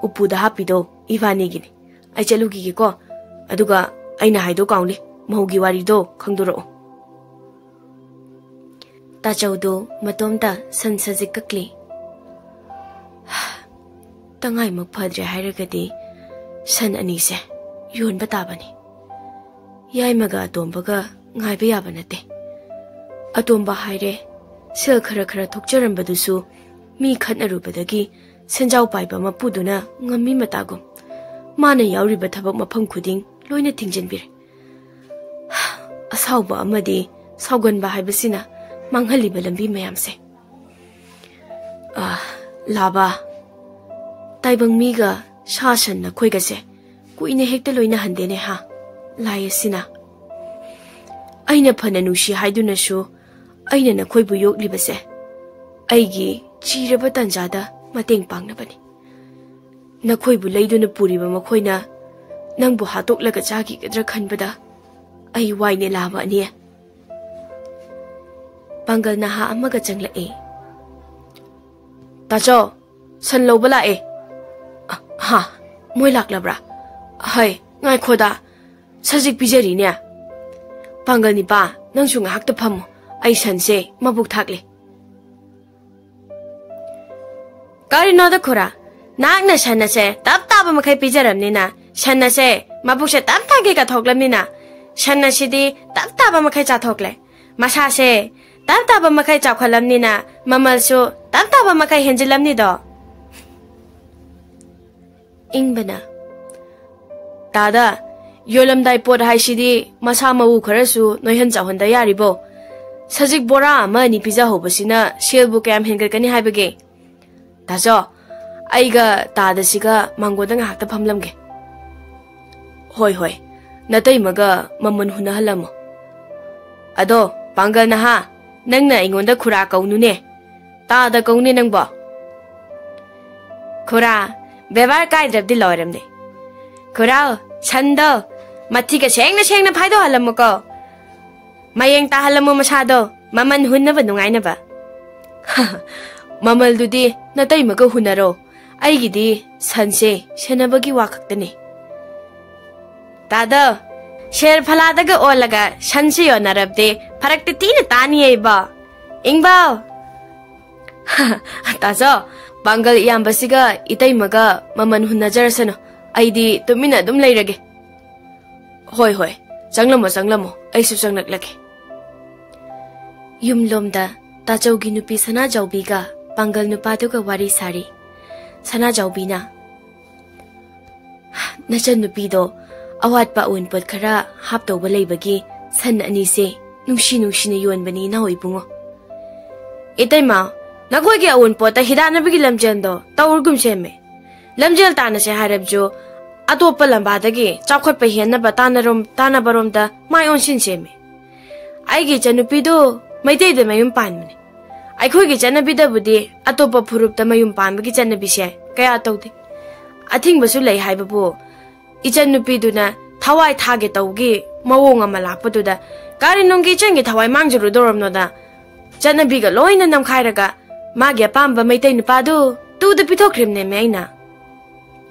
ꯎꯄꯨꯗ ꯍꯥꯞꯄꯤꯗꯣ ꯏꯕꯥꯅꯤꯒꯤꯅꯤ꯫ ꯑꯩ ꯆꯠꯂꯨꯈꯤꯒꯦꯀꯣ꯫ ꯑꯗꯨꯒ ꯑꯩꯅ ꯍꯥꯏꯗꯣ ꯀꯥꯎꯅꯤ, ꯃꯧꯒꯤ ꯋꯥꯔꯤꯗꯣ ꯈꯪꯗꯣꯔꯛꯑꯣ꯫ ꯇꯥꯆꯧꯗꯣ ꯃꯇꯣꯝꯇ ꯁꯟ ꯁꯖꯤꯛ ꯀꯛꯂꯤ꯫ ꯇꯉꯥꯏꯃꯛ ꯐꯗ꯭ꯔꯦ ꯍꯥꯏꯔꯒꯗꯤ ꯁꯟ ꯑꯅꯤꯁꯦ ꯌꯣꯟꯕ ꯇꯥꯕꯅꯤ꯫ ꯌꯥꯏꯃꯒ ꯑꯇꯣꯝꯕꯒ ꯉꯥꯏꯕ ꯌꯥꯕ ꯅꯠꯇꯦ꯫ ꯑꯇꯣꯝꯕ ꯍꯥꯏꯔꯦ, ꯁꯦꯜ ꯈꯔ ꯈꯔ ꯊꯣꯛꯆꯔꯝꯕꯗꯨꯁꯨ ꯃꯤ ꯈꯠꯅꯔꯨꯕꯗꯒꯤ ꯁꯦꯟꯖꯥꯎ ꯄꯥꯏꯕ ꯃꯄꯨꯗꯨꯅ ꯉꯝꯃꯤ ꯃꯇꯥꯒꯨꯝ ꯃꯥꯅ ꯌꯥꯎꯔꯤꯕ ꯊꯕꯛ ꯃꯐꯝ ꯈꯨꯗꯤꯡ ꯂꯣꯏꯅ ꯊꯤꯡꯖꯤꯟꯕꯤꯔꯦ꯫ ꯑꯁꯥꯎꯕ ꯑꯃꯗꯤ ꯁꯥꯎꯒꯟꯕ ꯍꯥꯏꯕꯁꯤꯅ ꯃꯥꯡꯍꯜꯂꯤꯕ ꯂꯝꯕꯤ ꯃꯌꯥꯝꯁꯦ꯫ ꯑꯥ, ꯂꯥꯕ, ꯇꯥꯏꯕꯪ ꯃꯤꯒ ꯁꯥ ꯁꯟ ꯅꯈꯣꯏꯒꯁꯦ ꯀꯨꯏꯅ ꯍꯦꯛꯇ ꯂꯣꯏꯅꯍꯟꯗꯦꯅꯦ ꯍꯥ, ꯂꯥꯏ ꯑꯁꯤꯅ꯫ ꯑꯩꯅ ꯐꯅ ꯅꯨꯡꯁꯤ ꯍꯥꯏꯗꯨꯅꯁꯨ ꯑꯩꯅ ꯅꯈꯣꯏꯕꯨ ꯌꯣꯛꯂꯤꯕꯁꯦ ꯑꯩꯒꯤ ꯆꯤꯔꯕ ꯇꯟꯖꯥꯗ ꯃꯇꯦꯡ ꯄꯥꯡꯅꯕꯅꯤ꯫ ꯅꯈꯣꯏꯕꯨ ꯂꯩꯗꯨꯅ ꯄꯨꯔꯤꯕ ꯃꯈꯣꯏꯅ ꯅꯪꯕꯨ ꯍꯥꯠꯇꯣꯛꯂꯒ ꯆꯥꯈꯤꯒꯗ꯭ꯔꯥ ꯈꯟꯕꯗ ꯑꯩ ꯋꯥꯏꯅꯦ ꯂꯥꯕ ꯑꯅꯤ꯫ ꯄꯥꯡꯒꯜ ꯅꯍꯥ ꯑꯃꯒ ꯆꯪꯂꯛꯑꯦ꯫ ꯇꯥꯆꯧ, ꯁꯟ ꯂꯧꯕ ꯂꯥꯛꯑꯦ꯫ ꯑ, ꯍꯥ, ꯃꯣꯏ ꯂꯥꯛꯂꯕ꯭ꯔꯥ? ꯍꯩ, ꯉꯥꯏꯈꯣꯗ, ꯁꯖꯤꯛ ꯄꯤꯖꯔꯤꯅꯦ꯫ ꯄꯥꯡꯒꯜ ꯅꯤꯄꯥ, ꯅꯪꯁꯨ ꯉꯥꯏꯍꯥꯛꯇ ꯐꯝꯃꯨ, ꯑꯩ ꯁꯟꯁꯦ ꯃꯕꯨꯛ ꯊꯥꯛꯂꯦ꯫ ꯀꯔꯤꯅꯣꯗ ꯈꯨꯔꯥ, ꯅꯍꯥꯛꯅ ꯁꯟ ꯑꯁꯦ ꯇꯞ ꯇꯥꯕ ꯃꯈꯩ ꯄꯤꯖꯔꯕꯅꯤꯅ, ꯁꯟ ꯑꯁꯦ ꯃꯕꯨꯛꯁꯦ ꯇꯞ ꯇꯥꯒꯩ ꯀꯠꯊꯣꯛꯂꯕꯅꯤꯅ, ꯁꯟ ꯑꯁꯤꯗꯤ ꯇꯞ ꯇꯥꯕ ꯃꯈꯩ ꯆꯥꯊꯣꯛꯂꯦ꯫ ꯃꯁꯥꯁꯦ ꯇꯞ ꯇꯥꯕ ꯃꯈꯩ ꯆꯥꯎꯈꯠꯂꯝꯅꯤꯅ ꯃꯃꯜꯁꯨ ꯇꯞ ꯇꯥꯕ ꯃꯈꯩ ꯍꯦꯟꯖꯤꯜꯂꯝꯅꯤꯗꯣ꯫ ꯏꯪꯕꯅ, "ꯇꯥꯗ, ꯌꯣꯜꯂꯝꯗꯥꯏ ꯄꯣꯠ ꯍꯥꯏꯁꯤꯗꯤ ꯃꯁꯥ ꯃꯎ ꯈꯔꯁꯨ ꯅꯣꯏꯍꯟ ꯆꯥꯎꯍꯟꯗ ꯌꯥꯔꯤꯕꯣ? ꯁꯖꯤꯛ ꯕꯣꯔꯥ ꯑꯃ ꯑꯅꯤ ꯄꯤꯖꯍꯧꯕꯁꯤꯅ ꯁꯦꯜꯕꯨ ꯀꯌꯥꯝ ꯍꯦꯟꯒꯠꯀꯅꯤ ꯍꯥꯏꯕꯒꯦ? ꯇꯥꯆꯧ, ꯑꯩꯒ ꯇꯥꯗꯁꯤꯒ ꯃꯥꯡꯒꯣꯟꯗ ꯉꯥꯏꯍꯥꯛꯇ ꯐꯝꯂꯝꯒꯦ꯫" "ꯍꯣꯏ, ꯍꯣꯏ, ꯅꯇꯩꯃꯒ ꯃꯃꯜ ꯍꯨꯟꯅꯍꯜꯂꯝꯃꯣ꯫ ꯑꯗꯣ, ꯄꯥꯡꯒꯜ ꯅꯍꯥ, ꯅꯪꯅ ꯑꯩꯉꯣꯟꯗ ꯈꯨꯔꯥ ꯀꯧꯅꯨꯅꯦ, ꯇꯥꯗ ꯀꯧꯅꯦ ꯅꯪꯕꯣ꯫" "ꯈꯨꯔꯥ, ꯕꯦꯕꯥꯔ ꯀꯥꯏꯗ꯭ꯔꯕꯗꯤ ꯂꯣꯏꯔꯝꯅꯦ꯫ ꯈꯨꯔꯥ, ꯁꯟꯗꯣ ꯃꯊꯤꯒ ꯁꯦꯡꯅ ꯁꯦꯡꯅ ꯐꯥꯏꯗꯣꯛꯍꯜꯂꯝꯃꯨꯀꯣ꯫ ꯃꯌꯦꯡ ꯇꯥꯍꯜꯂꯝꯃꯨ ꯃꯁꯥꯗꯣ, ꯃꯃꯜ ꯍꯨꯟꯅꯕ ꯅꯨꯡꯉꯥꯏꯅꯕ꯫" "ꯃꯃꯜꯗꯨꯗꯤ ꯅꯇꯩꯃꯒ ꯍꯨꯟꯅꯔꯣ, ꯑꯩꯒꯤꯗꯤ ꯁꯟꯁꯦ ꯁꯦꯟꯅꯕꯒꯤ ꯋꯥ ꯈꯛꯇꯅꯦ꯫" "ꯇꯥꯗꯣ, ꯁꯦꯜ ꯐꯂꯥꯗꯒ ꯑꯣꯜꯂꯒ ꯁꯟꯁꯤ ꯌꯣꯟꯅꯔꯕꯗꯤ ꯐꯔꯛꯇꯤ ꯊꯤꯅ ꯇꯥꯅꯤꯌꯦ ꯏꯕꯣ꯫ ꯏꯪꯕꯥꯎ!" "ꯇꯥꯆꯧ, ꯄꯥꯡꯒꯜ ꯏꯌꯥꯝꯕꯁꯤꯒ ꯏꯇꯩꯃꯒ ꯃꯃꯜ ꯍꯨꯟꯅꯖꯔꯁꯅꯨ, ꯑꯩꯗꯤ ꯇꯨꯃꯤꯟꯅ ꯑꯗꯨꯝ ꯂꯩꯔꯒꯦ꯫" "ꯍꯣꯏ, ꯍꯣꯏ, ꯆꯪꯂꯝꯃꯣ, ꯆꯪꯂꯝꯃꯣ, ꯑꯩꯁꯨ ꯆꯪꯂꯛꯂꯒꯦ꯫" ꯌꯨꯝꯂꯣꯝꯗ ꯇꯥꯆꯧꯒꯤ ꯅꯨꯄꯤ ꯁꯅꯥꯖꯥꯎꯕꯤꯒ ꯄꯥꯡꯒꯜ ꯅꯨꯄꯥꯗꯨꯒ ꯋꯥꯔꯤ ꯁꯥꯔꯤ꯫ ꯁꯅꯥꯖꯥꯎꯕꯤꯅ, "ꯅꯆꯟꯅꯨꯄꯤꯗꯣ ꯑꯋꯥꯠꯄ ꯑꯎꯟꯄꯣꯠ ꯈꯔ ꯍꯥꯞꯇꯧꯕ ꯂꯩꯕꯒꯤ ꯁꯟ ꯑꯅꯤꯁꯦ ꯅꯨꯡꯁꯤ ꯅꯨꯡꯁꯤꯅ ꯌꯣꯟꯕꯅꯤ ꯏꯅꯥꯎ ꯏꯕꯨꯡꯉꯣ꯫" "ꯏꯇꯩꯃ, ꯅꯈꯣꯏꯒꯤ ꯑꯎꯟꯄꯣꯠꯇ ꯍꯤꯗꯥꯟꯅꯕꯒꯤ ꯂꯝꯖꯦꯜꯗꯣ ꯇꯧꯔꯒꯨꯝ ꯁꯦꯝꯃꯦ꯫ ꯂꯝꯖꯦꯜ ꯇꯥꯟꯅꯁꯦ ꯍꯥꯏꯔꯕꯁꯨ ꯑꯇꯣꯞꯄ ꯂꯝꯕꯥꯗꯒꯤ ꯆꯥꯎꯈꯠꯄ ꯍꯦꯟꯅꯕ ꯇꯥꯟꯅꯔꯣꯝ-, ꯇꯥꯟꯅꯕꯔꯣꯝꯗ ꯃꯥꯏ ꯑꯣꯟꯁꯤꯟ ꯁꯦꯝꯃꯦ꯫ ꯑꯩꯒꯤ ꯏꯆꯟꯅꯨꯄꯤꯗꯨ ꯃꯩꯇꯩꯗ ꯃꯌꯨꯝ ꯄꯥꯟꯕꯅꯦ꯫ ꯑꯩꯈꯣꯏꯒꯤ ꯆꯠꯅꯕꯤꯗꯕꯨꯗꯤ ꯑꯇꯣꯞꯄ ꯐꯨꯔꯨꯞꯇ ꯃꯌꯨꯝ ꯄꯥꯟꯕꯒꯤ ꯆꯠꯅꯕꯤꯁꯦ ꯀꯌꯥ ꯇꯧꯗꯦ꯫ ꯑꯊꯤꯡꯕꯁꯨ ꯂꯩ ꯍꯥꯏꯕꯕꯨ, ꯏꯆꯟꯅꯨꯄꯤꯗꯨꯅ ꯊꯋꯥꯏ ꯊꯥꯒꯦ ꯇꯧꯒꯤ ꯃꯑꯣꯡ ꯑꯃ ꯂꯥꯛꯄꯗꯨꯗ ꯀꯔꯤ ꯅꯨꯡꯒꯤ ꯏꯆꯟꯒꯤ ꯊꯋꯥꯏ ꯃꯥꯡꯖꯔꯨꯗꯧꯔꯝꯅꯣꯗ ꯆꯠꯅꯕꯤꯒ ꯂꯣꯏꯅ ꯅꯝꯈꯥꯏꯔꯒ ꯃꯥꯒꯤ ꯑꯄꯥꯝꯕ ꯃꯩꯇꯩ ꯅꯨꯄꯥꯗꯨ ꯇꯨꯗ ꯄꯤꯊꯣꯛꯈ꯭ꯔꯤꯕꯅꯦꯃꯦ ꯑꯩꯅ꯫"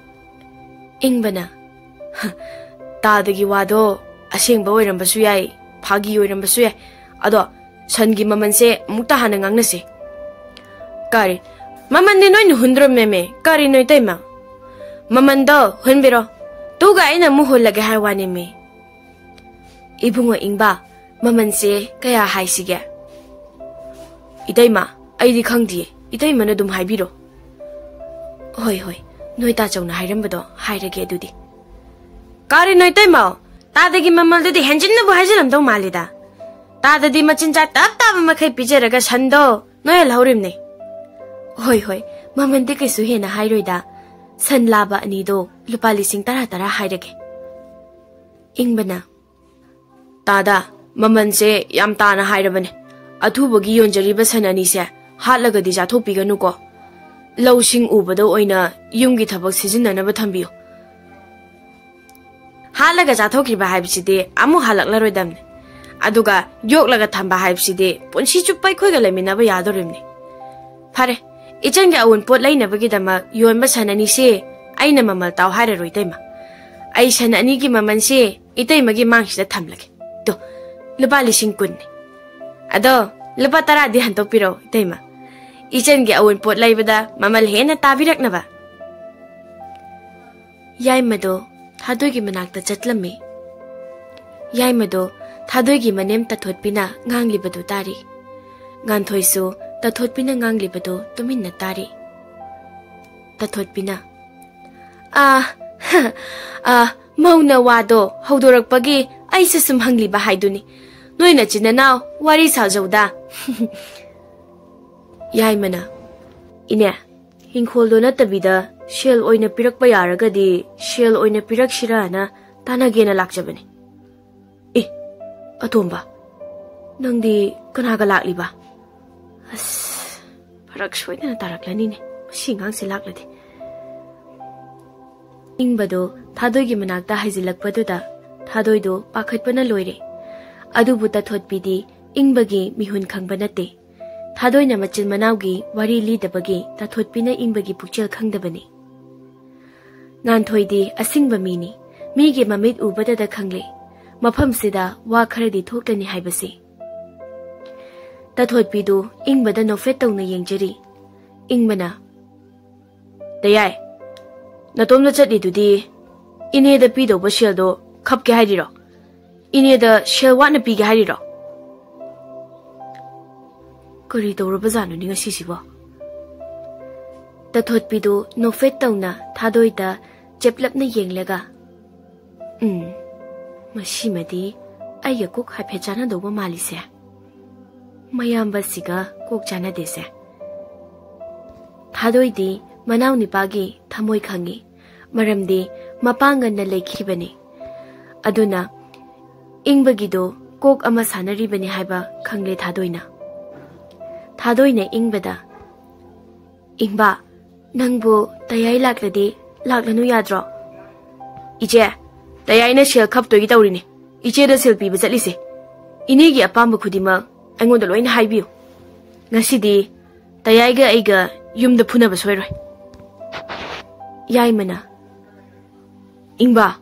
ꯏꯪꯕꯅ, "ꯍ, ꯇꯥꯗꯒꯤ ꯋꯥꯗꯣ ꯑꯁꯦꯡꯕ ꯑꯣꯏꯔꯝꯕꯁꯨ ꯌꯥꯏ, ꯐꯥꯒꯤ ꯑꯣꯏꯔꯝꯕꯁꯨ ꯌꯥꯏ꯫ ꯑꯗꯣ ꯁꯟꯒꯤ ꯃꯃꯜꯁꯦ ꯑꯃꯨꯛꯇ ꯍꯥꯟꯅ ꯉꯥꯡꯅꯁꯦ꯫" "ꯀꯔꯤ? ꯃꯃꯜꯗꯤ ꯅꯣꯏꯅ ꯍꯨꯟꯗ꯭ꯔꯣꯃꯦꯃꯦ? ꯀꯔꯤꯅꯣ ꯏꯇꯩꯃ? ꯃꯃꯜꯗꯣ ꯍꯨꯟꯕꯤꯔꯣ꯫ ꯇꯨꯒ ꯑꯩꯅ ꯑꯃꯨꯛ ꯍꯨꯜꯂꯒꯦ ꯍꯥꯏ ꯋꯥꯅꯦꯃꯦ꯫" "ꯏꯕꯨꯡꯉꯣ ꯏꯪꯕ, ꯃꯃꯜꯁꯦ ꯀꯌꯥ ꯍꯥꯏꯁꯤꯒꯦ?" "ꯏꯇꯩꯃ, ꯑꯩꯗꯤ ꯈꯪꯗꯤꯌꯦ, ꯏꯇꯩꯃꯅ ꯑꯗꯨꯝ ꯍꯥꯏꯕꯤꯔꯣ꯫" "ꯍꯣꯏ, ꯍꯣꯏ, ꯅꯣꯏ ꯇꯥꯆꯧꯅ ꯍꯥꯏꯔꯝꯕꯗꯣ ꯍꯥꯏꯔꯒꯦ ꯑꯗꯨꯗꯤ꯫ ꯀꯔꯤꯅꯣ ꯏꯇꯩꯃꯧ? ꯇꯥꯗꯒꯤ ꯃꯃꯜꯗꯨꯗꯤ ꯍꯦꯟꯖꯤꯟꯅꯕꯨ ꯍꯥꯏꯖꯤꯜꯂꯝꯗꯧ ꯃꯥꯜꯂꯤꯗ꯫ ꯇꯥꯗꯗꯤ ꯃꯆꯤꯟꯖꯥꯛ ꯇꯞ ꯇꯥꯕ ꯃꯈꯩ ꯄꯤꯖꯔꯒ ꯁꯟꯗꯣ ꯅꯣꯏꯍꯜꯍꯧꯔꯤꯕꯅꯦ꯫ ꯍꯣꯏ, ꯍꯣꯏ, ꯃꯃꯜꯗꯤ ꯀꯩꯁꯨ ꯍꯦꯟꯅ ꯍꯥꯏꯔꯣꯏꯗ꯫ ꯁꯟ ꯂꯥꯕ ꯑꯅꯤꯗꯣ ꯂꯨꯄꯥ ꯂꯤꯁꯤꯡ ꯇꯔꯥ ꯇꯔꯥ ꯍꯥꯏꯔꯒꯦ꯫ ꯏꯪꯕꯅ, ꯇꯥꯗ, ꯃꯃꯜꯁꯦ ꯌꯥꯝ ꯇꯥꯅ ꯍꯥꯏꯔꯕꯅꯦ꯫ ꯑꯊꯨꯕꯒꯤ ꯌꯣꯟꯖꯔꯤꯕ ꯁꯟ ꯑꯅꯤꯁꯦ ꯍꯥꯠꯂꯒꯗꯤ ꯆꯥꯊꯣꯛꯄꯤꯒꯅꯨꯀꯣ꯫ ꯂꯧꯁꯤꯡ ꯎꯕꯗ ꯑꯣꯏꯅ ꯌꯨꯝꯒꯤ ꯊꯕꯛ ꯁꯤꯖꯤꯟꯅꯅꯕ ꯊꯝꯕꯤꯌꯨ꯫ ꯍꯥꯠꯂꯒ ꯆꯥꯊꯣꯛꯈꯤꯕ ꯍꯥꯏꯕꯁꯤꯗꯤ ꯑꯃꯨꯛ ꯍꯜꯂꯛꯂꯔꯣꯏꯗꯕꯅꯤ꯫ ꯑꯗꯨꯒ ꯌꯣꯛꯂꯒ ꯊꯝꯕ ꯍꯥꯏꯕꯁꯤꯗꯤ ꯄꯨꯟꯁꯤ ꯆꯨꯞꯄ ꯑꯩꯈꯣꯏꯒ ꯂꯩꯃꯤꯟꯅꯕ ꯌꯥꯗꯣꯔꯤꯕꯅꯤ꯫ ꯐꯔꯦ, ꯏꯆꯟꯒꯤ ꯑꯎꯟꯄꯣꯠ ꯂꯩꯅꯕꯒꯤꯗꯃꯛ ꯌꯣꯟꯕ ꯁꯟ ꯑꯅꯤꯁꯦ ꯑꯩꯅ ꯃꯃꯜ ꯇꯥꯎ ꯍꯥꯏꯔꯔꯣꯏ, ꯏꯇꯩꯃ꯫ ꯑꯩ ꯁꯟ ꯑꯅꯤꯒꯤ ꯃꯃꯜꯁꯦ ꯏꯇꯩꯃꯒꯤ ꯃꯥꯡꯁꯤꯗ ꯊꯝꯂꯒꯦ꯫ ꯇꯣ, ꯂꯨꯄꯥ ꯂꯤꯁꯤꯡ ꯀꯨꯟꯅꯤ꯫ ꯑꯗꯣ, ꯂꯨꯄꯥ ꯇꯔꯥꯗꯤ ꯍꯟꯗꯣꯛꯄꯤꯔꯣ, ꯏꯇꯩꯃ꯫ ꯏꯆꯟꯒꯤ ꯑꯑꯣꯟꯄꯣꯠ ꯂꯩꯕꯗ ꯃꯃꯜ ꯍꯦꯟꯅ ꯇꯥꯕꯤꯔꯛꯅꯕ꯫ ꯌꯥꯏꯃꯗꯣ ꯊꯥꯗꯣꯏꯒꯤ ꯃꯅꯥꯛꯇ ꯆꯠꯂꯝꯃꯤ꯫ ꯌꯥꯏꯃꯗꯣ ꯊꯥꯗꯣꯏꯒꯤ ꯃꯅꯦꯝ ꯇꯥꯊꯣꯠꯄꯤꯅ ꯉꯥꯡꯂꯤꯕꯗꯨ ꯇꯥꯔꯤ꯫ ꯉꯥꯟꯊꯣꯏꯁꯨ ꯇꯥꯊꯣꯠꯄꯤꯅ ꯉꯥꯡꯂꯤꯕꯗꯨ ꯇꯨꯃꯤꯟꯅ ꯇꯥꯔꯤ꯫ ꯇꯥꯊꯣꯠꯄꯤꯅ, "ꯑꯥ, ꯑꯥ, ꯃꯧꯅ ꯋꯥꯗꯣ ꯍꯧꯗꯣꯔꯛꯄꯒꯤ ꯑꯩꯁꯨ ꯁꯨꯝ ꯍꯪꯂꯤꯕ ꯍꯥꯏꯗꯨꯅꯤ꯫ ꯅꯣꯏ ꯅꯆꯤꯟ ꯅꯅꯥꯎ ꯋꯥꯔꯤ ꯁꯥꯖꯧꯗ꯫" ꯌꯥꯏꯃꯅ, "ꯏꯅꯦ, ꯏꯪꯈꯣꯜꯗꯣ ꯅꯠꯇꯕꯤꯗ ꯁꯦꯜ ꯑꯣꯏꯅ ꯄꯤꯔꯛꯄ ꯌꯥꯔꯒꯗꯤ ꯁꯦꯜ ꯑꯣꯏꯅ ꯄꯤꯔꯛꯁꯤꯔꯥꯅ ꯇꯥꯟꯅꯒꯦꯅ ꯂꯥꯛꯆꯕꯅꯤ꯫" "ꯑꯦ, ꯑꯇꯣꯝꯕ, ꯅꯪꯗꯤ ꯀꯅꯥꯒ ꯂꯥꯛꯂꯤꯕ?" "ꯑꯁ, ꯐꯔꯛ ꯁꯣꯏꯗꯅ ꯇꯥꯔꯛꯂꯅꯤꯅꯦ, ꯃꯁꯤ ꯑꯉꯥꯡꯁꯦ ꯂꯥꯛꯂꯗꯤ꯫" ꯏꯪꯕꯗꯣ ꯊꯥꯗꯣꯏꯒꯤ ꯃꯅꯥꯛꯇ ꯍꯥꯏꯖꯤꯜꯂꯛꯄꯗꯨꯗ ꯊꯥꯗꯣꯏꯗꯣ ꯄꯥꯈꯠꯄꯅ ꯂꯣꯏꯔꯦ꯫ ꯑꯗꯨꯕꯨ ꯇꯥꯊꯣꯠꯄꯤꯗꯤ ꯏꯪꯕꯒꯤ ꯃꯤꯍꯨꯟ ꯈꯪꯕ ꯅꯠꯇꯦ꯫ ꯊꯥꯗꯣꯏꯅ ꯃꯆꯤꯟ ꯃꯅꯥꯎꯒꯤ ꯋꯥꯔꯤ ꯂꯤꯗꯕꯒꯤ ꯇꯥꯊꯣꯠꯄꯤꯅ ꯏꯪꯕꯒꯤ ꯄꯨꯛꯆꯦꯜ ꯈꯪꯗꯕꯅꯤ꯫ ꯉꯥꯟꯊꯣꯏꯗꯤ ꯑꯁꯤꯡꯕ ꯃꯤꯅꯤ꯫ ꯃꯤꯒꯤ ꯃꯃꯤꯠ ꯎꯕꯗꯗ ꯈꯪꯂꯦ꯫ ꯃꯐꯝꯁꯤꯗ ꯋꯥ ꯈꯔꯗꯤ ꯊꯣꯛꯂꯅꯤ ꯍꯥꯏꯕꯁꯤ꯫ ꯇꯥꯊꯣꯠꯄꯤꯗꯨ ꯏꯪꯕꯗ ꯅꯣꯛꯐꯦꯠ ꯇꯧꯅ ꯌꯦꯡꯖꯔꯤ꯫ ꯏꯪꯕꯅ, "ꯇꯌꯥꯏ, ꯅꯇꯣꯝꯗ ꯆꯠꯂꯤꯗꯨꯗꯤ ꯏꯅꯦꯗ ꯄꯤꯗꯧꯕ ꯁꯦꯜꯗꯣ ꯈꯞꯀꯦ ꯍꯥꯏꯔꯤꯔꯣ? ꯏꯅꯦꯗ ꯁꯦꯜ ꯋꯥꯠꯅ ꯄꯤꯒꯦ ꯍꯥꯏꯔꯤꯔꯣ?" ꯀꯔꯤ ꯇꯧꯔꯕꯖꯥꯠꯅꯣꯅꯦ ꯉꯁꯤꯁꯤꯕꯣ? ꯇꯥꯊꯣꯠꯄꯤꯗꯨ ꯅꯣꯛꯐꯦꯠ ꯇꯧꯅ ꯊꯥꯗꯣꯏꯗ ꯆꯦꯞꯂꯞꯅ ꯌꯦꯡꯂꯒ, "ꯎꯝ, ꯃꯁꯤꯃꯗꯤ ꯑꯩꯒ ꯀꯣꯛ ꯍꯥꯏꯐꯦꯠ ꯆꯥꯟꯅꯗꯧꯕ ꯃꯥꯜꯂꯤꯁꯦ꯫ ꯃꯌꯥꯝꯕꯁꯤꯒ ꯀꯣꯛ ꯆꯥꯟꯅꯗꯦꯁꯦ"꯫ ꯊꯥꯗꯣꯏꯗꯤ ꯃꯅꯥꯎ ꯅꯤꯄꯥꯒꯤ ꯊꯃꯣꯏ ꯈꯪꯏ, ꯃꯔꯝꯗꯤ ꯃꯄꯥ ꯉꯟꯅ ꯂꯩꯈꯤꯕꯅꯤ꯫ ꯑꯗꯨꯅ ꯏꯪꯕꯒꯤꯗꯣ ꯀꯣꯛ ꯑꯃ ꯁꯥꯟꯅꯔꯤꯕꯅꯤ ꯍꯥꯏꯕ ꯈꯪꯂꯦ ꯊꯥꯗꯣꯏꯅ꯫ ꯊꯥꯗꯣꯏꯅ ꯏꯪꯕꯗ, "ꯏꯪꯕ, ꯅꯪꯕꯨ ꯇꯌꯥꯏ ꯂꯥꯛꯂꯗꯤ ꯂꯥꯛꯂꯅꯨ ꯌꯥꯗ꯭ꯔꯣ?" "ꯏꯆꯦ, ꯇꯌꯥꯏꯅ ꯁꯦꯜ ꯈꯞꯇꯣꯏꯒꯤ ꯇꯧꯔꯤꯅꯦ꯫ ꯏꯆꯦꯗ ꯁꯦꯜ ꯄꯤꯕ ꯆꯠꯂꯤꯁꯦ꯫ ꯏꯅꯦꯒꯤ ꯑꯄꯥꯝꯕ ꯈꯨꯗꯤꯡꯃꯛ ꯑꯩꯉꯣꯟꯗ ꯂꯣꯏꯅ ꯍꯥꯏꯕꯤꯌꯨ꯫ ꯉꯁꯤꯗꯤ ꯇꯌꯥꯏꯒ ꯑꯩꯒ ꯌꯨꯝꯗ ꯐꯨꯅꯕ ꯁꯣꯏꯔꯣꯏ"꯫ ꯌꯥꯏꯃꯅ, "ꯏꯪꯕ,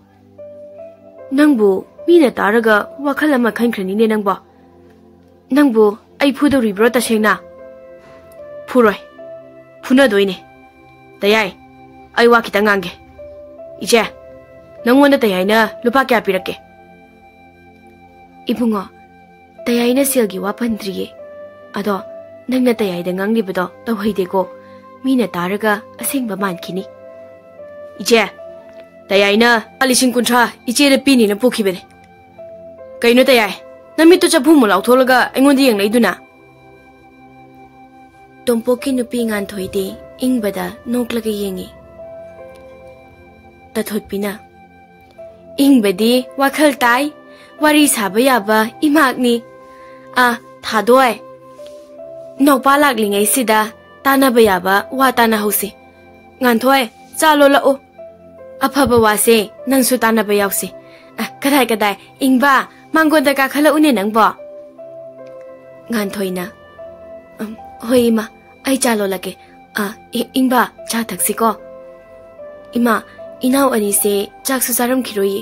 ꯅꯪꯕꯨ ꯃꯤꯅ ꯇꯥꯔꯒ ꯋꯥꯈꯜ ꯑꯃ ꯈꯟꯈ꯭ꯔꯅꯤꯅꯦ ꯅꯪꯕꯣ꯫ ꯅꯪꯕꯨ ꯑꯩ ꯐꯨꯗꯧꯔꯤꯕ꯭ꯔꯣ ꯇꯁꯦꯡꯅ?" "ꯐꯨꯔꯣꯏ, ꯐꯨꯅꯗꯣꯏꯅꯦ꯫ ꯇꯌꯥꯏ, ꯑꯩ ꯋꯥ ꯈꯤꯇꯪ ꯉꯥꯡꯒꯦ꯫ ꯏꯆꯦ, ꯅꯪꯉꯣꯟꯗ ꯇꯌꯥꯏꯅ ꯂꯨꯄꯥ ꯀꯌꯥ ꯄꯤꯔꯛꯀꯦ?" "ꯏꯕꯨꯡꯉꯣ, ꯇꯌꯥꯏꯅ ꯁꯦꯜꯒꯤ ꯋꯥ ꯄꯟꯗ꯭ꯔꯤꯌꯦ꯫ ꯑꯗꯣ ꯅꯪꯅ ꯇꯌꯥꯏꯗ ꯉꯥꯡꯂꯤꯕꯗꯣ ꯇꯧꯍꯩꯗꯦꯀꯣ꯫ ꯃꯤꯅ ꯇꯥꯔꯒ ꯑꯁꯦꯡꯕ ꯃꯥꯟꯈꯤꯅꯤ"꯫ "ꯏꯆꯦ, ꯇꯌꯥꯏꯅ ꯂꯨꯄꯥ ꯂꯤꯁꯤꯡ ꯀꯨꯟꯊ꯭ꯔꯥ ꯏꯆꯦꯗ ꯄꯤꯅꯤꯅ ꯄꯨꯈꯤꯕꯅꯦ꯫ ꯀꯩꯅꯣ ꯇꯌꯥꯏ, ꯅꯃꯤꯠꯇꯨ ꯆꯐꯨꯃꯨꯛ ꯂꯥꯎꯊꯣꯛꯂꯒ ꯑꯩꯉꯣꯟꯗ ꯌꯦꯡꯂꯛꯏꯗꯨꯅ?" ꯇꯣꯝꯄꯣꯛꯀꯤ ꯅꯨꯄꯤ ꯉꯥꯟꯊꯣꯏꯗꯤ ꯏꯪꯕꯗ ꯅꯣꯛꯂꯒ ꯌꯦꯡꯏ꯫ ꯇꯥꯊꯣꯠꯄꯤꯅ, "ꯏꯪꯕꯗꯤ ꯋꯥꯈꯜ ꯇꯥꯏ, ꯋꯥꯔꯤ ꯁꯥꯕ ꯌꯥꯕ ꯏꯃꯥꯛꯅꯤ꯫ ꯑꯥ, ꯊꯥꯗꯣꯏ, ꯅꯧꯄꯥ ꯂꯥꯛꯂꯤꯉꯩꯁꯤꯗ ꯇꯥꯟꯅꯕ ꯌꯥꯕ ꯋꯥ ꯇꯥꯟꯅꯍꯧꯁꯤ꯫ ꯉꯥꯟꯊꯣꯏ, ꯆꯥ ꯂꯣꯜꯂꯛꯎ꯫ ꯑꯐꯕ ꯋꯥꯁꯦ ꯅꯪꯁꯨ ꯇꯥꯟꯅꯕ ꯌꯥꯎꯁꯤ꯫ ꯑ, ꯀꯗꯥꯏ, ꯀꯗꯥꯏ, ꯏꯪꯕ, ꯃꯥꯡꯒꯣꯟꯗ ꯀꯥꯈꯠꯂꯛꯎꯅꯦ ꯅꯪꯕꯣ"꯫ ꯉꯥꯟꯊꯣꯏꯅ, "ꯎꯝ, ꯍꯣꯏ ꯏꯃꯥ, ꯑꯩ ꯆꯥ ꯂꯣꯜꯂꯛꯀꯦ꯫ ꯑ, ꯏ-, ꯏꯪꯕ, ꯆꯥ ꯊꯛꯁꯤꯀꯣ꯫ ꯏꯃꯥ, ꯏꯅꯥꯎ ꯑꯅꯤꯁꯦ ꯆꯥꯛꯁꯨ ꯆꯥꯔꯝꯈꯤꯔꯣꯏꯌꯦ꯫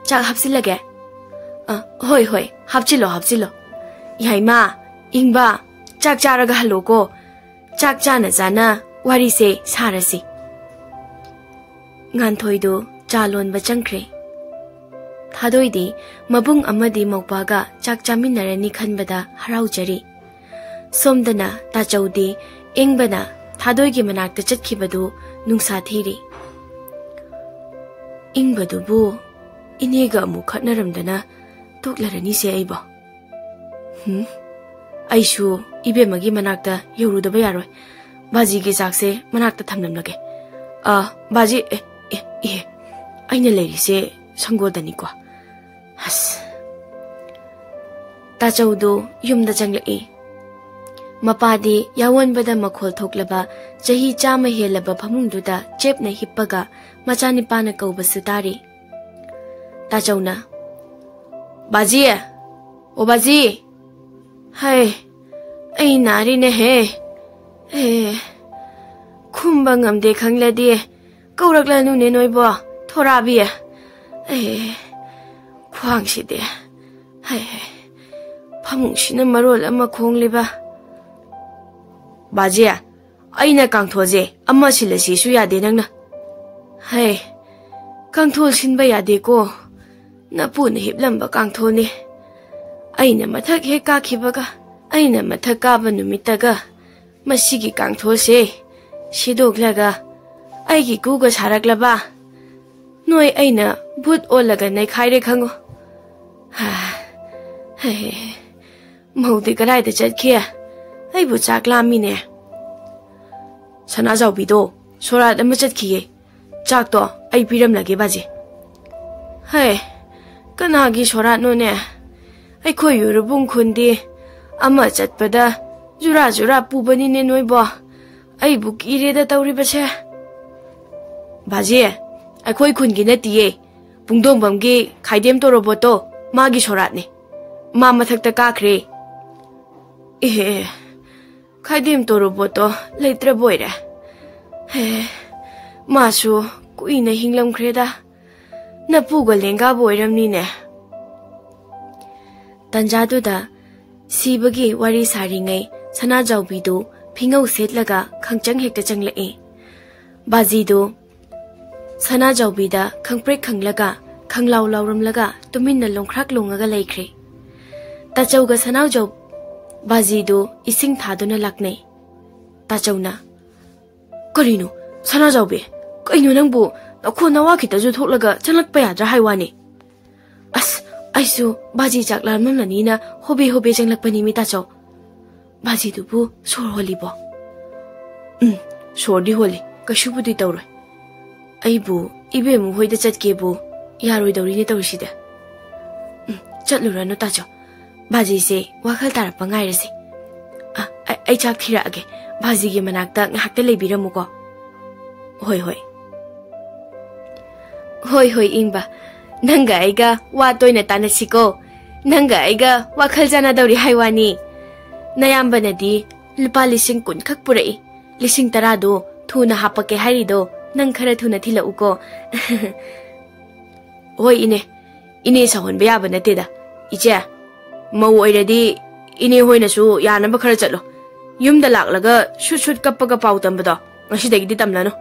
ꯆꯥꯛ ꯍꯥꯞꯆꯤꯜꯂꯒꯦ?" "ꯑ, ꯍꯣꯏ, ꯍꯣꯏ, ꯍꯥꯞꯆꯤꯜꯂꯣ, ꯍꯥꯞꯆꯤꯜꯂꯣ꯫ ꯌꯥꯏꯃ, ꯏꯪꯕ, ꯆꯥꯛ ꯆꯥꯔꯒ ꯍꯜꯂꯣꯀꯣ꯫ ꯆꯥꯛ ꯆꯥꯅ ꯆꯥꯅ ꯋꯥꯔꯤꯁꯦ ꯁꯥꯔꯁꯤ"꯫ ꯉꯥꯟꯊꯣꯏꯗꯨ ꯆꯥ ꯂꯣꯟꯕ ꯆꯪꯈ꯭ꯔꯦ꯫ ꯊꯥꯗꯣꯏꯗꯤ ꯃꯕꯨꯡ ꯑꯃꯗꯤ ꯃꯧꯄꯥꯒ ꯆꯥꯛ ꯆꯥꯃꯤꯟꯅꯔꯅꯤ ꯈꯟꯕꯗ ꯍꯔꯥꯎꯖꯔꯤ꯫ ꯁꯣꯝꯗꯅ ꯇꯥꯆꯧꯗꯤ ꯏꯪꯕꯅ ꯊꯥꯗꯣꯏꯒꯤ ꯃꯅꯥꯛꯇ ꯆꯠꯈꯤꯕꯗꯨ ꯅꯨꯡꯁꯥ ꯊꯤꯔꯤ꯫ "ꯏꯪꯕꯗꯨꯕꯨ ꯏꯅꯦꯒ ꯑꯃꯨꯛ ꯈꯠꯅꯔꯝꯗꯅ ꯇꯣꯛꯂꯔꯅꯤꯁꯦ ꯑꯩꯕꯣ꯫ ꯍꯨꯝ, ꯑꯩꯁꯨ ꯏꯕꯦꯝꯃꯒꯤ ꯃꯅꯥꯛꯇ ꯌꯧꯔꯨꯗꯕ ꯌꯥꯔꯣꯏ꯫ ꯕꯥꯖꯤꯒꯤ ꯆꯥꯛꯁꯦ ꯃꯅꯥꯛꯇ ꯊꯝꯂꯝꯂꯒꯦ꯫ ꯑ, ꯕꯥꯖꯤ, ꯑꯦ, ꯑꯦ, ꯏꯍꯦ, ꯑꯩꯅ ꯂꯩꯔꯤꯁꯦ ꯁꯪꯒꯣꯜꯗꯅꯤꯀꯣ꯫ ꯑꯁ꯫" ꯇꯥꯆꯧꯗꯨ ꯌꯨꯝꯗ ꯆꯪꯂꯛꯏ꯫ ꯃꯄꯥꯗꯤ ꯌꯥꯑꯣꯟꯕꯗ ꯃꯈꯣꯜ ꯊꯣꯛꯂꯕ ꯆꯍꯤ ꯆꯥꯝꯃ ꯍꯦꯜꯂꯕ ꯐꯃꯨꯡꯗꯨꯗ ꯆꯦꯞꯅ ꯍꯤꯞꯄꯒ ꯃꯆꯥꯅꯤꯄꯥꯅ ꯀꯧꯕꯁꯨ ꯇꯥꯔꯤ꯫ ꯇꯥꯆꯧꯅ, "ꯕꯥꯖꯤ! ꯑꯣ ꯕꯥꯖꯤ! ꯍꯩ, ꯑꯩ ꯅꯥꯔꯤꯅꯦꯍꯦ꯫ ꯑꯦ, ꯈꯨꯝꯕ ꯉꯝꯗꯦ ꯈꯪꯂꯗꯤ ꯀꯧꯔꯛꯂꯅꯨꯅꯦ ꯅꯣꯏꯕꯣ, ꯊꯣꯔꯥꯕꯤ꯫ ꯑꯦ, ꯈ꯭ꯋꯥꯡꯁꯤꯗꯤ꯫ ꯍꯩ, ꯍꯩ, ꯐꯃꯨꯡꯁꯤꯅ ꯃꯔꯣꯜ ꯑꯃ ꯈꯣꯡꯂꯤꯕ꯫" "ꯕꯥꯖꯤ, ꯑꯩꯅ ꯀꯥꯡꯊꯣꯜꯁꯦ ꯑꯃ ꯁꯤꯜꯂꯁꯤꯁꯨ ꯌꯥꯗꯦ ꯅꯪꯅ꯫" "ꯍꯩ, ꯀꯥꯡꯊꯣꯜ ꯁꯤꯟꯕ ꯌꯥꯗꯦꯀꯣ꯫ ꯅꯄꯨꯅ ꯍꯤꯞꯂꯝꯕ ꯀꯥꯡꯊꯣꯜꯅꯤ꯫ ꯑꯩꯅ ꯃꯊꯛ ꯍꯦꯛ ꯀꯥꯈꯤꯕꯒ, ꯑꯩꯅ ꯃꯊꯛ ꯀꯥꯕ ꯅꯨꯃꯤꯠꯇꯒ ꯃꯁꯤꯒꯤ ꯀꯥꯡꯊꯣꯜꯁꯦ ꯁꯤꯗꯣꯛꯂꯒ ꯑꯩꯒꯤ ꯀꯨꯒ ꯁꯥꯔꯛꯂꯕ꯫ ꯅꯣꯏ ꯑꯩꯅ ꯚꯨꯠ ꯑꯣꯜꯂꯒ ꯅꯩꯈꯥꯏꯔꯦ ꯈꯪꯉꯣ꯫" ꯍꯥ, ꯍꯦ, ꯃꯧꯗꯤ ꯀꯗꯥꯏꯗ ꯆꯠꯈꯤ? ꯑꯩꯕꯨ ꯆꯥꯛ ꯂꯥꯝꯃꯤꯅꯦ꯫ "ꯁꯅꯥꯖꯥꯎꯕꯤꯗꯣ ꯁꯣꯔꯥꯠ ꯑꯃ ꯆꯠꯈꯤꯌꯦ꯫ ꯆꯥꯛꯇꯣ ꯑꯩ ꯄꯤꯔꯝꯂꯒꯦ ꯕꯥꯖꯤ꯫" "ꯍꯩ, ꯀꯅꯥꯒꯤ ꯁꯣꯔꯥꯠꯅꯣꯅꯦ? ꯑꯩꯈꯣꯏ ꯌꯨꯔꯨꯕꯨꯡ ꯈꯨꯟꯗꯤ ꯑꯃ ꯆꯠꯄꯗ ꯖꯨꯔꯥ ꯖꯨꯔꯥ ꯄꯨꯕꯅꯤꯅꯦ ꯅꯣꯏꯕꯣ꯫ ꯑꯩꯕꯨ ꯀꯤꯔꯦꯗ ꯇꯧꯔꯤꯕꯁꯦ꯫" "ꯕꯥꯖꯤ, ꯑꯩꯈꯣꯏ ꯈꯨꯟꯒꯤ ꯅꯠꯇꯤꯌꯦ, ꯄꯨꯡꯗꯣꯡꯕꯝꯒꯤ ꯈꯥꯏꯗꯦꯝ ꯇꯣꯔꯣꯕꯣꯠꯇꯣ, ꯃꯥꯒꯤ ꯁꯣꯔꯥꯠꯅꯦ꯫ ꯃꯥ ꯃꯊꯛꯇ ꯀꯥꯈ꯭ꯔꯦ꯫" "ꯑꯦ, ꯈꯥꯏꯗꯦꯝ ꯇꯣꯔꯣꯕꯣꯠꯇꯣ ꯂꯩꯇ꯭ꯔꯕ ꯑꯣꯏꯔꯦ꯫ ꯍꯦ, ꯃꯥꯁꯨ ꯀꯨꯏꯅ ꯍꯤꯡꯂꯝꯈ꯭ꯔꯦꯗ꯫ ꯅꯄꯨꯒ ꯂꯦꯡꯒꯥꯕꯨ ꯑꯣꯏꯔꯝꯅꯤꯅꯦ꯫" ꯇꯟꯖꯥꯗꯨꯗ ꯁꯤꯕꯒꯤ ꯋꯥꯔꯤ ꯁꯥꯔꯤꯉꯩ ꯁꯅꯥꯖꯥꯎꯕꯤꯗꯨ ꯐꯤꯉꯧ ꯁꯦꯠꯂꯒ ꯈꯪꯆꯪ ꯍꯦꯛꯇ ꯆꯪꯂꯛꯏ꯫ ꯕꯥꯖꯤꯗꯨ ꯁꯅꯥꯖꯥꯎꯕꯤꯗ ꯈꯪꯄ꯭ꯔꯦꯛ ꯈꯪꯂꯒ ꯈꯪꯂꯥꯎ ꯂꯥꯎꯔꯝꯂꯒ ꯇꯨꯃꯤꯟꯅ ꯂꯣꯡꯈ꯭ꯔꯥꯛ ꯂꯣꯡꯉꯒ ꯂꯩꯈ꯭ꯔꯦ꯫ ꯇꯥꯆꯧꯒ ꯁꯅꯥꯖꯥꯎ ꯕꯥꯖꯤꯗꯨ ꯏꯁꯤꯡ ꯊꯥꯗꯨꯅ ꯂꯥꯛꯅꯩ꯫ ꯇꯥꯆꯧꯅ, ꯀꯔꯤꯅꯣ, ꯁꯅꯥꯖꯥꯎꯕꯤ? ꯀꯩꯅꯣ ꯅꯪꯕꯨ? ꯅꯈꯣꯟ ꯅꯋꯥ ꯈꯤꯇꯁꯨ ꯊꯣꯛꯂꯒ ꯆꯪꯂꯛꯄ ꯌꯥꯗ꯭ꯔꯥ ꯍꯥꯏ ꯋꯥꯅꯤ꯫ ꯑꯁ, ꯑꯩꯁꯨ ꯕꯥꯖꯤ ꯆꯥꯛ ꯂꯥꯝꯂꯝꯂꯅꯤꯅ ꯍꯣꯕꯦ ꯍꯣꯕꯦ ꯆꯪꯂꯛꯄꯅꯤ, ꯃꯤ ꯇꯥꯆꯧ꯫ ꯕꯥꯖꯤꯗꯨꯕꯨ ꯁꯣꯔ ꯍꯣꯜꯂꯤꯕꯣ? ꯎꯝ, ꯁꯣꯔꯗꯤ ꯍꯣꯜꯂꯤ, ꯀꯩꯁꯨꯕꯨꯗꯤ ꯇꯧꯔꯣꯏ꯫ ꯑꯩꯕꯨ ꯏꯕꯦꯝꯃ ꯍꯣꯏꯗ ꯆꯠꯀꯦꯕꯨ ꯌꯥꯔꯣꯏꯗꯧꯔꯤꯅꯦ ꯇꯧꯔꯤꯁꯤꯗꯤ꯫ ꯎꯝ, ꯆꯠꯂꯨꯔꯅꯨ ꯇꯥꯆꯧ, ꯕꯥꯖꯤꯁꯦ ꯋꯥꯈꯜ ꯇꯥꯔꯛꯄ ꯉꯥꯏꯔꯁꯤ꯫ ꯑ, ꯑꯩ, ꯑꯩ ꯆꯥꯛ ꯊꯤꯔꯛꯑꯒꯦ, ꯕꯥꯖꯤꯒꯤ ꯃꯅꯥꯛꯇ ꯉꯥꯏꯍꯥꯛꯇ ꯂꯩꯕꯤꯔꯝꯃꯨꯀꯣ꯫ ꯍꯣꯏ, ꯍꯣꯏ꯫ ꯍꯣꯏ, ꯍꯣꯏ, ꯏꯪꯕ, ꯅꯪꯒ ꯑꯩꯒ ꯋꯥ ꯇꯣꯏꯅ ꯇꯥꯟꯅꯁꯤꯀꯣ꯫ ꯅꯪꯒ ꯑꯩꯒ ꯋꯥꯈꯜ ꯆꯥꯟꯅꯗꯧꯔꯤ ꯍꯥꯏ ꯋꯥꯅꯤ꯫ ꯅꯌꯥꯝꯕꯅꯗꯤ ꯂꯨꯄꯥ ꯂꯤꯁꯤꯡ ꯀꯨꯟ ꯈꯛ ꯄꯨꯔꯛꯏ, ꯂꯤꯁꯤꯡ ꯇꯔꯥꯗꯣ ꯊꯨꯅ ꯍꯥꯞꯄꯛꯀꯦ ꯍꯥꯏꯔꯤꯗꯣ ꯅꯪ ꯈꯔ ꯊꯨꯅ ꯊꯤꯜꯂꯛꯎꯀꯣ꯫ ꯍꯣꯏ ꯏꯅꯦ, ꯏꯅꯦ ꯁꯥꯎꯍꯟꯕ ꯌꯥꯕ ꯅꯠꯇꯦꯗ꯫ ꯏꯆꯦ, ꯃꯧ ꯑꯣꯏꯔꯗꯤ ꯏꯅꯦ ꯍꯣꯏꯅꯁꯨ ꯌꯥꯅꯕ ꯈꯔ ꯆꯠꯂꯣ꯫ ꯌꯨꯝꯗ ꯂꯥꯛꯂꯒ ꯁꯨꯠ ꯁꯨꯠ ꯀꯞꯄꯒ ꯄꯥꯎ ꯇꯝꯕꯗꯣ ꯉꯁꯤꯗꯒꯤꯗꯤ ꯇꯝꯂꯅꯨ꯫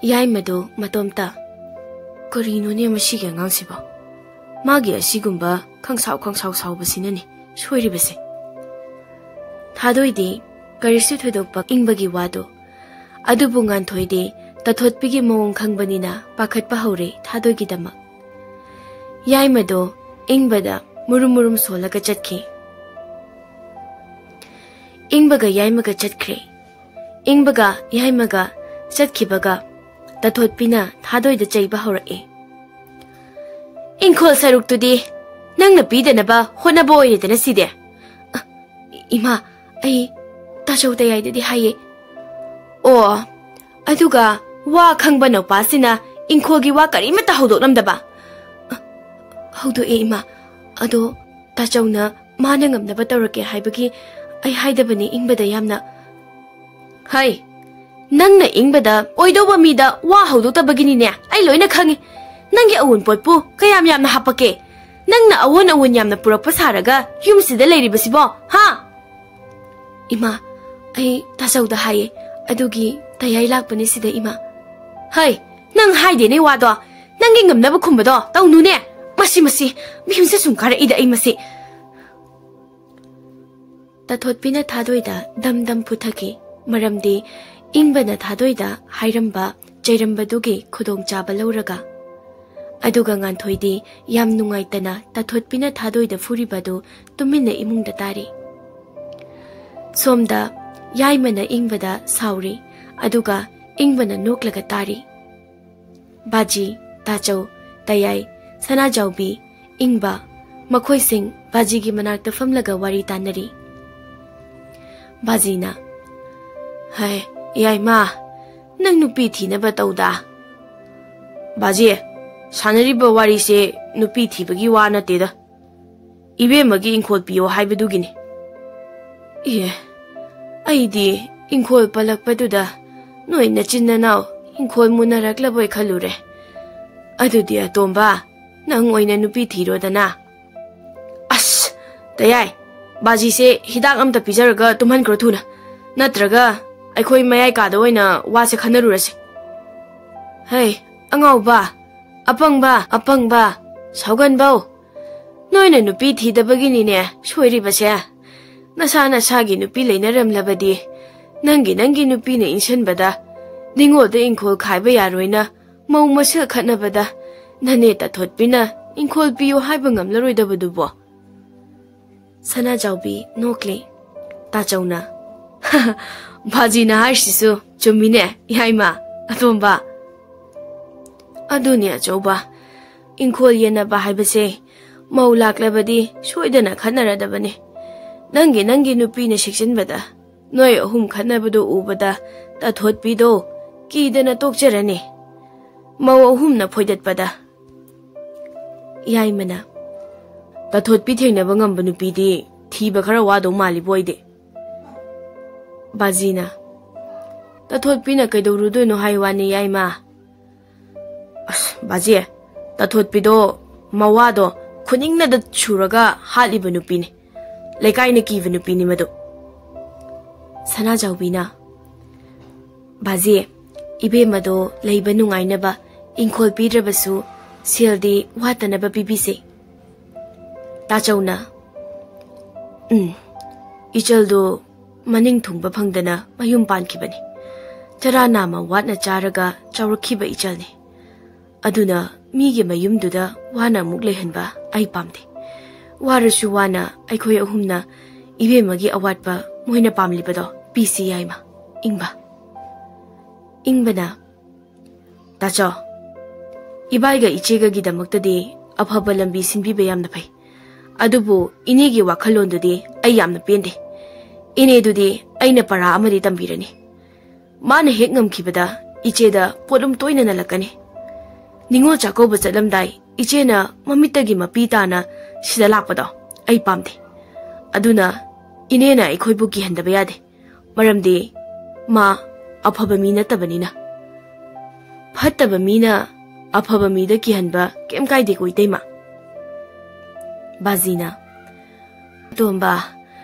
ꯌꯥꯏꯃꯗꯨ ꯃꯇꯣꯝꯇ, "ꯀꯔꯤꯅꯣꯅꯦ ꯃꯁꯤꯒꯤ ꯑꯉꯥꯡꯁꯤꯕꯣ? ꯃꯥꯒꯤ ꯑꯁꯤꯒꯨꯝꯕ ꯈꯪꯁꯥꯎ ꯈꯪꯁꯥꯎ ꯁꯥꯎꯕꯁꯤꯅꯅꯤ ꯁꯣꯏꯔꯤꯕꯁꯦ"꯫ ꯊꯥꯗꯣꯏꯗꯤ ꯀꯔꯤꯁꯨ ꯊꯣꯏꯗꯣꯛꯄ ꯏꯪꯕꯒꯤ ꯋꯥꯗꯨ, ꯑꯗꯨꯕꯨ ꯉꯥꯟꯊꯣꯏꯗꯤ ꯇꯥꯊꯣꯠꯄꯤꯒꯤ ꯃꯑꯣꯡ ꯈꯪꯕꯅꯤꯅ ꯄꯥꯈꯠꯄ ꯍꯧꯔꯦ ꯊꯥꯗꯣꯏꯒꯤꯗꯃꯛ꯫ ꯌꯥꯏꯃꯗꯣ ꯏꯪꯕꯗ ꯃꯨꯔꯨꯝ ꯃꯨꯔꯨꯝ ꯁꯣꯜꯂꯒ ꯆꯠꯈꯤ꯫ ꯏꯪꯕꯒ ꯌꯥꯏꯃꯒ ꯆꯠꯈ꯭ꯔꯦ꯫ ꯏꯪꯕꯒ ꯌꯥꯏꯃꯒ ꯆꯠꯈꯤꯕꯒ ꯇꯥꯊꯣꯠꯄꯤꯅ ꯊꯥꯗꯣꯏꯗ ꯆꯩꯕ ꯍꯧꯔꯛꯑꯦ꯫ "ꯏꯪꯈꯣꯜ ꯁꯔꯨꯛꯇꯨꯗꯤ ꯅꯪꯅ ꯄꯤꯗꯅꯕ ꯍꯣꯠꯅꯕ ꯑꯣꯏꯔꯦꯗꯅ ꯁꯤꯗꯤ"꯫ "ꯑ, ꯏꯃꯥ, ꯑꯩ ꯇꯥꯆꯧ ꯇꯌꯥꯏꯗꯗꯤ ꯍꯥꯏꯌꯦ"꯫ "ꯑꯣ, ꯑꯗꯨꯒ ꯋꯥ ꯈꯪꯕ ꯅꯨꯄꯥꯁꯤꯅ ꯏꯪꯈꯣꯜꯒꯤ ꯋꯥ ꯀꯔꯤꯃꯠꯇ ꯍꯧꯗꯣꯛꯂꯝꯗꯕ"꯫ "ꯑ, ꯍꯧꯗꯣꯛꯑꯦ ꯏꯃꯥ, ꯑꯗꯣ ꯇꯥꯆꯧꯅ ꯃꯥꯅ ꯉꯝꯅꯕ ꯇꯧꯔꯛꯀꯦ ꯍꯥꯏꯕꯒꯤ ꯑꯩ ꯍꯥꯏꯗꯕꯅꯦ ꯏꯪꯕꯗ ꯌꯥꯝꯅ"꯫ "ꯍꯩ, ꯅꯪꯅ ꯏꯪꯕꯗ ꯑꯣꯏꯗꯧꯕ ꯃꯤꯗ ꯋꯥ ꯍꯧꯗꯣꯛꯇꯕꯒꯤꯅꯤꯅꯦ, ꯑꯩ ꯂꯣꯏꯅ ꯈꯪꯉꯤ꯫ ꯅꯪꯒꯤ ꯑꯑꯣꯟꯄꯣꯠꯄꯨ ꯀꯌꯥꯝ ꯌꯥꯝꯅ ꯍꯥꯄꯛꯀꯦ? ꯅꯪꯅ ꯑꯑꯣꯟ ꯑꯑꯣꯟ ꯌꯥꯝꯅ ꯄꯨꯔꯛꯄ ꯁꯥꯔꯒ ꯌꯨꯝꯁꯤꯗ ꯂꯩꯔꯤꯕꯁꯤꯕꯣ, ꯍꯥ?" "ꯏꯃꯥ, ꯑꯩ ꯇꯥꯆꯧꯗ ꯍꯥꯏꯌꯦ, ꯑꯗꯨꯒꯤ ꯇꯌꯥꯏ ꯂꯥꯛꯄꯅꯦ ꯁꯤꯗ, ꯏꯃꯥ"꯫ "ꯍꯩ, ꯅꯪ ꯍꯥꯏꯗꯦꯅꯦ ꯋꯥꯗꯣ꯫ ꯅꯪꯒꯤ ꯉꯝꯅꯕ ꯈꯨꯝꯕꯗꯣ ꯇꯧꯅꯨꯅꯦ꯫ ꯃꯁꯤ, ꯃꯁꯤ, ꯕꯤꯝꯁꯦ ꯁꯨꯝ ꯀꯥꯔꯛꯏꯗ ꯑꯩ ꯃꯁꯤ"꯫ ꯇꯥꯊꯣꯠꯄꯤꯅ ꯊꯥꯗꯣꯏꯗ ꯗꯝ ꯗꯝ ꯐꯨꯊꯈꯤ꯫ ꯃꯔꯝꯗꯤ ꯏꯪꯕꯅ ꯊꯥꯗꯣꯏꯗ ꯍꯥꯏꯔꯝꯕ ꯆꯩꯔꯝꯕꯗꯨꯒꯤ ꯈꯨꯗꯣꯡꯆꯥꯕ ꯂꯧꯔꯒ꯫ ꯑꯗꯨꯒ ꯉꯥꯟꯊꯣꯏꯗꯤ ꯌꯥꯝ ꯅꯨꯡꯉꯥꯏꯇꯅ ꯇꯥꯊꯣꯠꯄꯤꯅ ꯊꯥꯗꯣꯏꯗ ꯐꯨꯔꯤꯕꯗꯨ ꯇꯨꯃꯤꯟꯅ ꯏꯃꯨꯡꯗ ꯇꯥꯔꯤ꯫ ꯁꯣꯝꯗ ꯌꯥꯏꯃꯅ ꯏꯪꯕꯗ ꯁꯥꯎꯔꯤ, ꯑꯗꯨꯒ ꯏꯪꯕꯅ ꯅꯣꯛꯂꯒ ꯇꯥꯔꯤ꯫ ꯕꯥꯖꯤ, ꯇꯥꯆꯧ, ꯇꯌꯥꯏ, ꯁꯅꯥꯖꯥꯎꯕꯤ, ꯏꯪꯕ, ꯃꯈꯣꯏꯁꯤꯡ ꯕꯥꯖꯤꯒꯤ ꯃꯅꯥꯛꯇ ꯐꯝꯂꯒ ꯋꯥꯔꯤ ꯇꯥꯟꯅꯔꯤ꯫ ꯕꯥꯖꯤꯅ, "ꯍꯩ, ꯌꯥꯏꯃ, ꯅꯪ ꯅꯨꯄꯤ ꯊꯤꯅꯕ ꯇꯧꯗ?" "ꯕꯥꯖꯤ, ꯁꯥꯟꯅꯔꯤꯕ ꯋꯥꯔꯤꯁꯦ ꯅꯨꯄꯤ ꯊꯤꯕꯒꯤ ꯋꯥ ꯅꯠꯇꯦꯗ꯫ ꯏꯕꯦꯝꯃꯒꯤ ꯏꯪꯈꯣꯜ ꯄꯤꯌꯣ ꯍꯥꯏꯕꯗꯨꯒꯤꯅꯤ꯫" "ꯑꯦ, ꯑꯩꯗꯤ ꯏꯪꯈꯣꯜ ꯄꯜꯂꯛꯄꯗꯨꯗ ꯅꯣꯏ ꯅꯆꯤꯟ ꯅꯅꯥꯎ ꯏꯪꯈꯣꯜ ꯃꯨꯟꯅꯔꯛꯂꯕꯣꯏ ꯈꯜꯂꯨꯔꯦ꯫ ꯑꯗꯨꯗꯤ ꯑꯇꯣꯝꯕ, ꯅꯪ ꯑꯣꯏꯅ ꯅꯨꯄꯤ ꯊꯤꯔꯣꯗꯅ꯫" "ꯑꯁ, ꯇꯌꯥꯏ, ꯕꯥꯖꯤꯁꯦ ꯍꯤꯗꯥꯛ ꯑꯝꯇ ꯄꯤꯖꯔꯒ ꯇꯨꯝꯍꯟꯈ꯭ꯔꯣ ꯊꯨꯅ꯫ ꯅꯠꯇ꯭ꯔꯒ ꯑꯩꯈꯣꯏ ꯃꯌꯥꯏ ꯀꯥꯗ ꯑꯣꯏꯅ ꯋꯥꯁꯦ ꯈꯟꯅꯔꯨꯔꯁꯤ꯫" "ꯍꯩ, ꯑꯉꯥꯎꯕ, ꯑꯄꯪꯕ, ꯑꯄꯪꯕ, ꯁꯥꯎꯒꯟꯕꯧ꯫ ꯅꯣꯏꯅ ꯅꯨꯄꯤ ꯊꯤꯗꯕꯒꯤꯅꯤꯅꯦ ꯁꯣꯏꯔꯤꯕꯁꯦ꯫ ꯅꯁꯥ ꯅꯁꯥꯒꯤ ꯅꯨꯄꯤ ꯂꯩꯅꯔꯝꯂꯕꯗꯤ ꯅꯪꯒꯤ ꯅꯪꯒꯤ ꯅꯨꯄꯤꯅ ꯏꯟꯁꯤꯟꯕꯗ ꯅꯤꯉꯣꯜꯗ ꯏꯪꯈꯣꯜ ꯈꯥꯏꯕ ꯌꯥꯔꯣꯏꯅ ꯃꯧ ꯃꯁꯦꯜ ꯈꯠꯅꯕꯗ ꯅꯅꯦ ꯇꯥꯊꯣꯠꯄꯤꯅ ꯏꯪꯈꯣꯜ ꯄꯤꯌꯨ ꯍꯥꯏꯕ ꯉꯝꯂꯔꯣꯏꯗꯕꯗꯨꯕꯣ?" ꯁꯅꯥꯖꯥꯎꯕꯤ ꯅꯣꯛꯂꯤ꯫ ꯇꯥꯆꯧꯅ, "ꯕꯥꯖꯤꯅ ꯍꯥꯏꯔꯤꯁꯤꯁꯨ ꯆꯨꯝꯃꯤꯅꯦ, ꯌꯥꯏꯃ, ꯑꯇꯣꯝꯕ꯫" "ꯑꯗꯨꯅꯦ ꯑꯆꯧꯕ, ꯏꯪꯈꯣꯜ ꯌꯦꯟꯅꯕ ꯍꯥꯏꯕꯁꯦ ꯃꯧ ꯂꯥꯛꯂꯕꯗꯤ ꯁꯣꯏꯗꯅ ꯈꯠꯅꯔꯗꯕꯅꯤ꯫ ꯅꯪꯒꯤ ꯅꯪꯒꯤ ꯅꯨꯄꯤꯅ ꯁꯤꯛꯆꯤꯟꯕꯗ ꯅꯣꯏ ꯑꯍꯨꯝ ꯈꯠꯅꯕꯗꯨ ꯎꯕꯗ ꯇꯥꯊꯣꯠꯄꯤꯗꯣ ꯀꯤꯗꯅ ꯇꯣꯛꯆꯔꯅꯤ꯫ ꯃꯧ ꯑꯍꯨꯝꯅ ꯐꯣꯏꯗꯠꯄꯗ꯫" ꯌꯥꯏꯃꯅ, "ꯇꯥꯊꯣꯠꯄꯤ ꯊꯦꯡꯅꯕ ꯉꯝꯕ ꯅꯨꯄꯤꯗꯤ ꯊꯤꯕ ꯈꯔ ꯋꯥꯗꯧ ꯃꯥꯜꯂꯤꯕꯣ ꯑꯩꯗꯤ꯫" ꯕꯥꯖꯤꯅ, "ꯇꯥꯊꯣꯠꯄꯤꯅ ꯀꯩꯗꯧꯔꯨꯗꯣꯏꯅꯣ ꯍꯥꯏ ꯋꯥꯅꯤ, ꯌꯥꯏꯃ?" "ꯑꯁ, ꯕꯥꯖꯤ, ꯇꯥꯊꯣꯠꯄꯤꯗꯣ ꯃꯋꯥꯗꯣ ꯈꯨꯅꯤꯡꯅꯗ ꯁꯨꯔꯒ ꯍꯥꯠꯂꯤꯕ ꯅꯨꯄꯤꯅꯤ꯫ ꯂꯩꯀꯥꯏꯅ ꯀꯤꯕ ꯅꯨꯄꯤꯅꯤ ꯃꯗꯨ꯫" ꯁꯅꯥꯖꯥꯎꯕꯤꯅ, "ꯕꯥꯖꯤ, ꯏꯕꯦꯝꯃꯗꯣ ꯂꯩꯕ ꯅꯨꯡꯉꯥꯏꯅꯕ ꯏꯪꯈꯣꯜ ꯄꯤꯗ꯭ꯔꯕꯁꯨ ꯁꯦꯜꯗꯤ ꯋꯥꯠꯇꯅꯕ ꯄꯤꯕꯤꯁꯦ꯫" ꯇꯥꯆꯧꯅ, "ꯎꯝ, ꯏꯆꯜꯗꯣ ꯃꯅꯤꯡ ꯊꯨꯡꯕ ꯐꯪꯗꯅ ꯃꯌꯨꯝ ꯄꯥꯟꯈꯤꯕꯅꯤ꯫ ꯆꯔꯥ ꯅꯥꯝꯃ ꯋꯥꯠꯅ ꯆꯥꯔꯒ ꯆꯥꯎꯔꯛꯈꯤꯕ ꯏꯆꯜꯅꯤ꯫ ꯑꯗꯨꯅ ꯃꯤꯒꯤ ꯃꯌꯨꯝꯗꯨꯗ ꯋꯥꯅ ꯑꯃꯨꯛ ꯂꯩꯍꯟꯕ ꯑꯩ ꯄꯥꯝꯗꯦ꯫ ꯋꯥꯔꯁꯨ ꯋꯥꯅ ꯑꯩꯈꯣꯏ ꯑꯍꯨꯝꯅ ꯏꯕꯦꯝꯃꯒꯤ ꯑꯋꯥꯠꯄ ꯃꯣꯏꯅ ꯄꯥꯝꯂꯤꯕꯗꯣ ꯄꯤꯁꯤ ꯌꯥꯏꯃ꯫ ꯏꯪꯕ꯫ ꯏꯪꯕꯅ, "ꯇꯥꯆꯧ, ꯏꯕꯥꯏꯒ ꯏꯆꯦꯒꯒꯤꯗꯃꯛꯇꯗꯤ ꯑꯐꯕ ꯂꯝꯕꯤ ꯁꯤꯟꯕꯤꯕ ꯌꯥꯝꯅ ꯐꯩ꯫ ꯑꯗꯨꯕꯨ ꯏꯅꯦꯒꯤ ꯋꯥꯈꯜꯂꯣꯟꯗꯨꯗꯤ ꯑꯩ ꯌꯥꯝꯅ ꯄꯦꯟꯗꯦ꯫ ꯏꯅꯦꯗꯨꯗꯤ ꯑꯩꯅ ꯄꯔꯥ ꯑꯃꯗꯤ ꯇꯝꯕꯤꯔꯅꯤ꯫ ꯃꯥꯅ ꯍꯦꯛ ꯉꯝꯈꯤꯕꯗ ꯏꯆꯦꯗ ꯄꯣꯠꯂꯨꯝ ꯇꯣꯏꯅ ꯅꯜꯂꯛꯀꯅꯤ꯫ ꯅꯤꯉꯣꯜ ꯆꯥꯛꯀꯧꯕ ꯆꯠꯂꯝꯗꯥꯏ ꯏꯆꯦꯅ ꯃꯃꯤꯠꯇꯒꯤ ꯃꯄꯤ ꯇꯥꯅ ꯁꯤꯗ ꯂꯥꯛꯄꯗꯣ ꯑꯩ ꯄꯥꯝꯗꯦ꯫ ꯑꯗꯨꯅ ꯏꯅꯦꯅ ꯑꯩꯈꯣꯏꯕꯨ ꯀꯤꯍꯟꯗꯕ ꯌꯥꯗꯦ꯫ ꯃꯔꯝꯗꯤ ꯃꯥ ꯑꯐꯕ ꯃꯤ ꯅꯠꯇꯕꯅꯤꯅ꯫" "ꯐꯠꯇꯕ ꯃꯤꯅ ꯑꯐꯕ ꯃꯤꯗ ꯀꯤꯍꯟꯕ ꯀꯩꯝ ꯀꯥꯏꯗꯦꯀꯣ, ꯏꯇꯩꯃ꯫" ꯕꯥꯖꯤꯅ, "ꯇꯣꯝꯕ,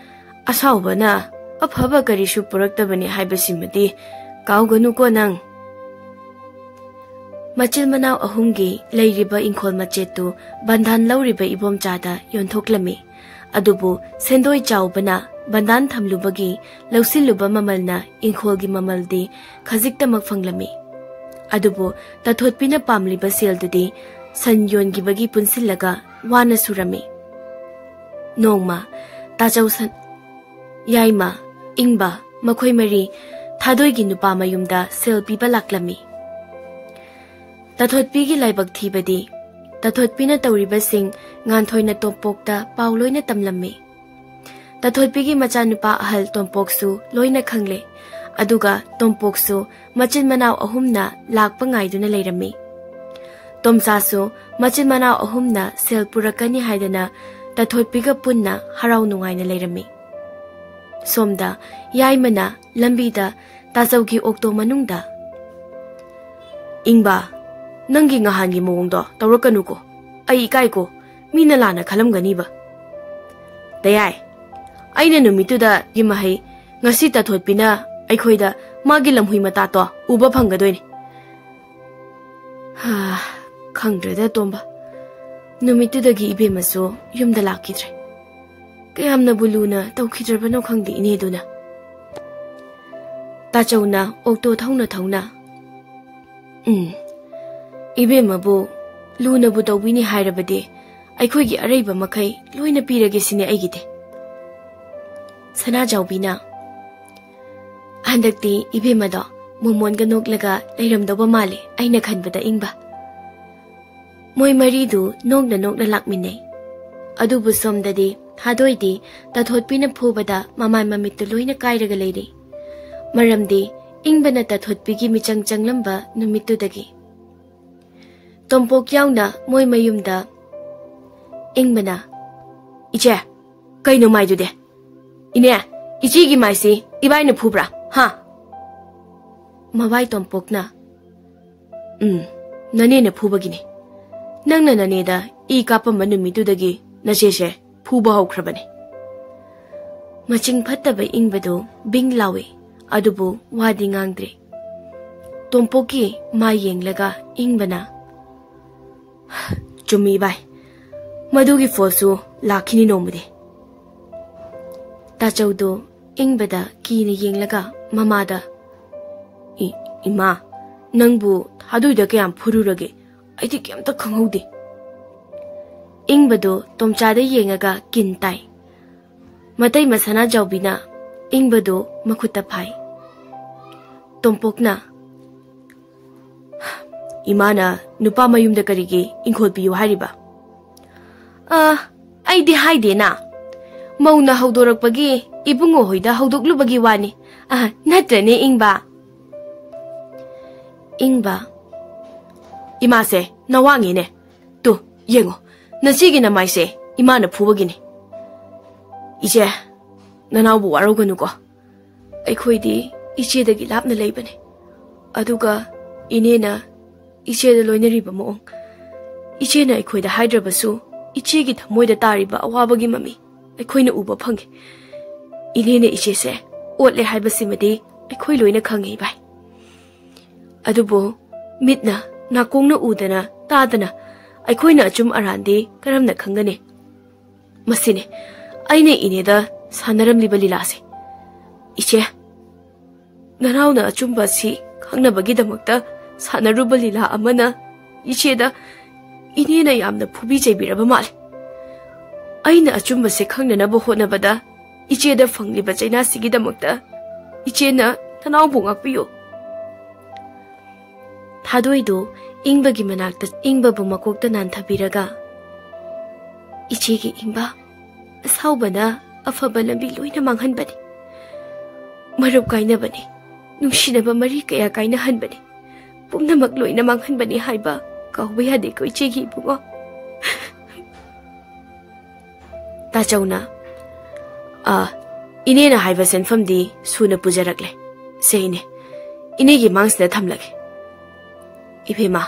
ꯑꯁꯥꯎꯕꯅ ꯑꯐꯕ ꯀꯔꯤꯁꯨ ꯄꯨꯔꯛꯇꯕꯅꯤ ꯍꯥꯏꯕꯁꯤꯃꯗꯤ ꯀꯥꯎꯒꯅꯨꯀꯣ ꯅꯪ꯫" ꯃꯆꯤꯟ ꯃꯅꯥꯎ ꯑꯍꯨꯝꯒꯤ ꯂꯩꯔꯤꯕ ꯏꯪꯈꯣꯜ ꯃꯆꯦꯠꯇꯨ ꯕꯟꯙꯥꯟ ꯂꯧꯔꯤꯕ ꯏꯕꯣꯝꯆꯥꯗ ꯌꯣꯟꯊꯣꯛꯂꯝꯃꯤ꯫ ꯑꯗꯨꯕꯨ ꯁꯦꯟꯗꯣꯏ ꯆꯥꯎꯕꯅ ꯕꯟꯙꯥꯟ ꯊꯝꯂꯨꯕꯒꯤ ꯂꯧꯁꯤꯜꯂꯨꯕ ꯃꯃꯜꯅ ꯏꯪꯈꯣꯜꯒꯤ ꯃꯃꯜꯗꯤ ꯈꯖꯤꯛꯇꯃꯛ ꯐꯪꯂꯝꯃꯤ꯫ ꯑꯗꯨꯕꯨ ꯇꯥꯊꯣꯠꯄꯤꯅ ꯄꯥꯝꯂꯤꯕ ꯁꯦꯜꯗꯨꯗꯤ ꯁꯟ ꯌꯣꯟꯈꯤꯕꯒꯤ ꯄꯨꯟꯁꯤꯜꯂꯒ ꯋꯥꯅ ꯁꯨꯔꯝꯃꯤ꯫ ꯅꯣꯡꯃ ꯇꯥꯆꯧ ꯁꯟ-, ꯌꯥꯏꯃ, ꯏꯪꯕ, ꯃꯈꯣꯏ ꯃꯔꯤ ꯊꯥꯗꯣꯏꯒꯤ ꯅꯨꯄꯥ ꯃꯌꯨꯝꯗ ꯁꯦꯜ ꯄꯤꯕ ꯂꯥꯛꯂꯝꯃꯤ꯫ ꯇꯥꯊꯣꯠꯄꯤꯒꯤ ꯂꯥꯏꯕꯛ ꯊꯤꯕꯗꯤ, ꯇꯥꯊꯣꯠꯄꯤꯅ ꯇꯧꯔꯤꯕꯁꯤꯡ ꯉꯥꯟꯊꯣꯏꯅ ꯇꯣꯝꯄꯣꯛꯇ ꯄꯥꯎ ꯂꯣꯏꯅ ꯇꯝꯂꯝꯃꯤ꯫ ꯇꯥꯊꯣꯠꯄꯤꯒꯤ ꯃꯆꯥꯅꯨꯄꯥ ꯑꯍꯜ ꯇꯣꯝꯄꯣꯛꯁꯨ ꯂꯣꯏꯅ ꯈꯪꯂꯦ꯫ ꯑꯗꯨꯒ ꯇꯣꯝꯄꯣꯛꯁꯨ ꯃꯆꯤꯟ ꯃꯅꯥꯎ ꯑꯍꯨꯝꯅ ꯂꯥꯛꯄ ꯉꯥꯏꯗꯨꯅ ꯂꯩꯔꯝꯃꯤ꯫ ꯇꯣꯝꯆꯥꯁꯨ ꯃꯆꯤꯟ ꯃꯅꯥꯎ ꯑꯍꯨꯝꯅ ꯁꯦꯜ ꯄꯨꯔꯛꯀꯅꯤ ꯍꯥꯏꯗꯅ ꯇꯥꯊꯣꯠꯄꯤꯒ ꯄꯨꯟꯅ ꯍꯔꯥꯎ ꯅꯨꯡꯉꯥꯏꯅ ꯂꯩꯔꯝꯃꯤ꯫ ꯁꯣꯝꯗ ꯌꯥꯏꯃꯅ ꯂꯝꯕꯤꯗ ꯇꯥꯆꯧꯒꯤ ꯑꯣꯛꯇꯣ ꯃꯅꯨꯡꯗ, "ꯏꯪꯕ, ꯅꯪꯒꯤ ꯉꯍꯥꯟꯒꯤ ꯃꯑꯣꯡꯗꯣ ꯇꯧꯔꯛꯀꯅꯨꯀꯣ꯫ ꯑꯩ ꯏꯀꯥꯏꯀꯣ, ꯃꯤꯅ ꯂꯥꯟꯅ ꯈꯜꯂꯝꯒꯅꯤꯕ꯫" "ꯇꯌꯥꯏ, ꯑꯩꯅ ꯅꯨꯃꯤꯠꯇꯨꯗ ꯒꯤ ꯃꯍꯩ ꯉꯁꯤ ꯇꯥꯊꯣꯠꯄꯤꯅ ꯑꯩꯈꯣꯏꯗ ꯃꯥꯒꯤ ꯂꯝꯍꯨꯏ ꯃꯇꯥꯠꯇꯣ ꯎꯕ ꯐꯪꯒꯗꯣꯏꯅꯤ꯫" ꯍꯥ, ꯈꯪꯗ꯭ꯔꯦꯗ ꯇꯣꯝꯕ꯫ ꯅꯨꯃꯤꯠꯇꯨꯗꯒꯤ ꯏꯕꯦꯝꯃꯁꯨ ꯌꯨꯝꯗ ꯂꯥꯛꯈꯤꯗ꯭ꯔꯦ꯫ ꯀꯌꯥꯝꯅꯕꯨ ꯂꯨꯅ ꯇꯧꯈꯤꯗ꯭ꯔꯕꯅꯣ ꯈꯪꯗꯦ ꯏꯅꯦꯗꯨꯅ꯫ ꯇꯥꯆꯧꯅ ꯑꯣꯛꯇꯣ ꯊꯧꯅ ꯊꯧꯅ, "ꯎꯝ, ꯏꯕꯦꯝꯃꯕꯨ ꯂꯨꯅꯕꯨ ꯇꯧꯕꯤꯅꯤ ꯍꯥꯏꯔꯕꯗꯤ ꯑꯩꯈꯣꯏꯒꯤ ꯑꯔꯩꯕ ꯃꯈꯩ ꯂꯣꯏꯅ ꯄꯤꯔꯒꯦ ꯁꯤꯅꯦ ꯑꯩꯒꯤꯗꯤ꯫" ꯁꯅꯥꯖꯥꯎꯕꯤꯅ, "ꯍꯟꯗꯛꯇꯤ ꯏꯕꯦꯝꯃꯗꯣ ꯃꯣꯃꯣꯟꯒ ꯅꯣꯛꯂꯒ ꯂꯩꯔꯝꯗꯧꯕ ꯃꯥꯜꯂꯦ ꯑꯩꯅ ꯈꯟꯕꯗ, ꯏꯪꯕ꯫" ꯃꯣꯏ ꯃꯔꯤꯗꯨ ꯅꯣꯛꯅ ꯅꯣꯛꯅ ꯂꯥꯛꯃꯤꯟꯅꯩ꯫ ꯑꯗꯨꯕꯨ ꯁꯣꯝꯗꯗꯤ ꯊꯥꯗꯣꯏꯗꯤ ꯇꯥꯊꯣꯠꯄꯤꯅ ꯐꯨꯕꯗ ꯃꯃꯥꯏ ꯃꯃꯤꯠꯇꯨ ꯂꯣꯏꯅ ꯀꯥꯏꯔꯒ ꯂꯩꯔꯤ꯫ ꯃꯔꯝꯗꯤ ꯏꯪꯕꯅ ꯇꯥꯊꯣꯠꯄꯤꯒꯤ ꯃꯤꯆꯪ ꯆꯪꯂꯝꯕ ꯅꯨꯃꯤꯠꯇꯨꯗꯒꯤ꯫ ꯇꯣꯝꯄꯣꯛ ꯌꯥꯎꯅ ꯃꯣꯏ ꯃꯌꯨꯝꯗ ꯏꯪꯕꯅ, "ꯏꯆꯦ, ꯀꯩꯅꯣ ꯃꯥꯏꯗꯨꯗꯤ? ꯏꯅꯦ, ꯏꯆꯦꯒꯤ ꯃꯥꯏꯁꯤ ꯏꯕꯥꯏꯅ ꯐꯨꯕ꯭ꯔꯥ? ꯍꯥ?" ꯃꯕꯥꯏ ꯇꯣꯝꯄꯣꯛꯅ, "ꯎꯝ, ꯅꯅꯦꯅ ꯐꯨꯕꯒꯤꯅꯤ꯫ ꯅꯪꯅ ꯅꯅꯦꯗ ꯏ ꯀꯥꯞꯄꯝꯕ ꯅꯨꯃꯤꯠꯇꯨꯗꯒꯤ ꯅꯆꯦꯁꯦ ꯐꯨꯕ ꯍꯧꯈ꯭ꯔꯕꯅꯤ꯫" ꯃꯆꯤꯡ ꯐꯠꯇꯕ ꯏꯪꯕꯗꯨ ꯕꯤꯡ ꯂꯥꯎꯏ, ꯑꯗꯨꯕꯨ ꯋꯥꯗꯤ ꯉꯥꯡꯗ꯭ꯔꯦ꯫ ꯇꯣꯝꯄꯣꯛꯀꯤ ꯃꯥꯏ ꯌꯦꯡꯂꯒ ꯏꯪꯕꯅ, "ꯆꯨꯝꯃꯤ ꯏꯕꯥꯏ, ꯃꯗꯨꯒꯤ ꯐꯣꯜꯁꯨ ꯂꯥꯛꯈꯤꯅꯤ ꯅꯣꯡꯃꯗꯤ꯫" ꯇꯥꯆꯧꯗꯨ ꯏꯪꯕꯗ ꯀꯤꯅ ꯌꯦꯡꯂꯒ ꯃꯃꯥꯗ, "ꯏ-, ꯏꯃꯥ, ꯅꯪꯕꯨ ꯊꯥꯗꯣꯏꯗ ꯀꯌꯥꯝ ꯐꯨꯔꯨꯔꯒꯦ? ꯑꯩꯗꯤ ꯀꯩꯝꯇ ꯈꯪꯍꯧꯗꯦ꯫" ꯏꯪꯕꯗꯨ ꯇꯣꯝꯆꯥꯗ ꯌꯦꯡꯉꯒ ꯀꯤꯟ ꯇꯥꯏ꯫ ꯃꯇꯩ ꯃꯁꯅꯥꯖꯥꯎꯕꯤꯅ ꯏꯪꯕꯗꯨ ꯃꯈꯨꯠꯇ ꯐꯥꯏ꯫ ꯇꯣꯝꯄꯣꯛꯅ, "ꯏꯃꯥꯅ ꯅꯨꯄꯥ ꯃꯌꯨꯝꯗ ꯀꯔꯤꯒꯤ ꯏꯪꯈꯣꯜ ꯄꯤꯌꯨ ꯍꯥꯏꯔꯤꯕ?" "ꯑ, ꯑꯩꯗꯤ ꯍꯥꯏꯗꯦꯅ꯫ ꯃꯧꯅ ꯍꯧꯗꯣꯔꯛꯄꯒꯤ ꯏꯕꯨꯡꯉꯣ ꯍꯣꯏꯗ ꯍꯧꯗꯣꯛꯂꯨꯕꯒꯤ ꯋꯥꯅꯤ꯫ ꯑ, ꯅꯠꯇ꯭ꯔꯅꯦ, ꯏꯪꯕ?" ꯏꯪꯕ, "ꯏꯃꯥꯁꯦ ꯅꯋꯥꯡꯉꯤꯅꯦ꯫ ꯇꯨ, ꯌꯦꯡꯉꯣ, ꯅꯆꯦꯒꯤ ꯅꯃꯥꯏꯁꯦ ꯏꯃꯥꯅ ꯐꯨꯕꯒꯤꯅꯤ꯫" "ꯏꯆꯦ, ꯅꯅꯥꯎꯕꯨ ꯋꯥꯔꯧꯒꯅꯨꯀꯣ꯫ ꯑꯩꯈꯣꯏꯗꯤ ꯏꯆꯦꯗꯒꯤ ꯂꯥꯞꯅ ꯂꯩꯕꯅꯤ꯫ ꯑꯗꯨꯒ ꯏꯅꯦꯅ ꯏꯆꯦꯗ ꯂꯣꯏꯅꯔꯤꯕ ꯃꯑꯣꯡ, ꯏꯆꯦꯅ ꯑꯩꯈꯣꯏꯗ ꯍꯥꯏꯗ꯭ꯔꯕꯁꯨ ꯏꯆꯦꯒꯤ ꯊꯃꯣꯏꯗ ꯇꯥꯔꯤꯕ ꯑꯋꯥꯕꯒꯤ ꯃꯃꯤ ꯑꯩꯈꯣꯏꯅ ꯎꯕ ꯐꯪꯉꯤ꯫ ꯏꯅꯦꯅ ꯏꯆꯦꯁꯦ ꯑꯣꯠꯂꯦ ꯍꯥꯏꯕꯁꯤꯃꯗꯤ ꯑꯩꯈꯣꯏ ꯂꯣꯏꯅ ꯈꯪꯉꯤ, ꯏꯕꯥꯏ꯫ ꯑꯗꯨꯕꯨ ꯃꯤꯠꯅ ꯅꯥꯀꯣꯡꯅ ꯎꯗꯅ ꯇꯥꯗꯅ ꯑꯩꯈꯣꯏꯅ ꯑꯆꯨꯝ ꯑꯔꯥꯟꯗꯤ ꯀꯔꯝꯅ ꯈꯪꯒꯅꯤ? ꯃꯁꯤꯅꯤ ꯑꯩꯅ ꯏꯅꯦꯗ ꯁꯥꯟꯅꯔꯝꯂꯤꯕ ꯂꯤꯂꯥꯁꯦ꯫ ꯏꯆꯦ, ꯅꯅꯥꯎꯅ ꯑꯆꯨꯝꯕ ꯑꯁꯤ ꯈꯪꯅꯕꯒꯤꯗꯃꯛꯇ ꯁꯥꯟꯅꯔꯨꯕ ꯂꯤꯂꯥ ꯑꯃꯅ ꯏꯆꯦꯗ ꯏꯅꯦꯅ ꯌꯥꯝꯅ ꯐꯨꯕꯤ ꯆꯩꯕꯤꯔꯕ ꯃꯥꯜꯂꯤ꯫ ꯑꯩꯅ ꯑꯆꯨꯝꯕꯁꯦ ꯈꯪꯅꯅꯕ ꯍꯣꯠꯅꯕꯗ ꯏꯆꯦꯗ ꯐꯪꯂꯤꯕ ꯆꯩꯅꯥꯁꯤꯒꯤꯗꯃꯛꯇ ꯏꯆꯦꯅ ꯅꯅꯥꯎꯕꯨ ꯉꯥꯛꯄꯤꯌꯨ꯫ ꯊꯥꯗꯣꯏꯗꯨ ꯏꯪꯕꯒꯤ ꯃꯅꯥꯛꯇ ꯏꯪꯕꯕꯨ ꯃꯀꯣꯛꯇ ꯅꯥꯟꯊꯕꯤꯔꯒ, "ꯏꯆꯦꯒꯤ ꯏꯪꯕ, ꯑꯁꯥꯎꯕꯅ ꯑꯐꯕ ꯂꯝꯕꯤ ꯂꯣꯏꯅ ꯃꯥꯡꯍꯟꯕꯅꯤ꯫ ꯃꯔꯨꯞ ꯀꯥꯏꯅꯕꯅꯤ, ꯅꯨꯡꯁꯤꯅꯕ ꯃꯔꯤ ꯀꯌꯥ ꯀꯥꯏꯅꯍꯟꯕꯅꯤ, ꯄꯨꯝꯅꯃꯛ ꯂꯣꯏꯅ ꯃꯥꯡꯍꯟꯕꯅꯤ ꯍꯥꯏꯕ ꯀꯥꯎꯕ ꯌꯥꯗꯦꯀꯣ ꯏꯆꯦꯒꯤ ꯏꯕꯨꯡꯉꯣ꯫" ꯇꯥꯆꯧꯅ, "ꯑ, ꯏꯅꯦꯅ ꯍꯥꯏꯕ ꯁꯦꯟꯐꯝꯗꯤ ꯁꯨꯅ ꯄꯨꯖꯔꯛꯂꯦ꯫ ꯁꯦ ꯏꯅꯦ, ꯏꯅꯦꯒꯤ ꯃꯥꯡꯁꯤꯗ ꯊꯝꯂꯒꯦ꯫ ꯏꯕꯦꯝꯃ,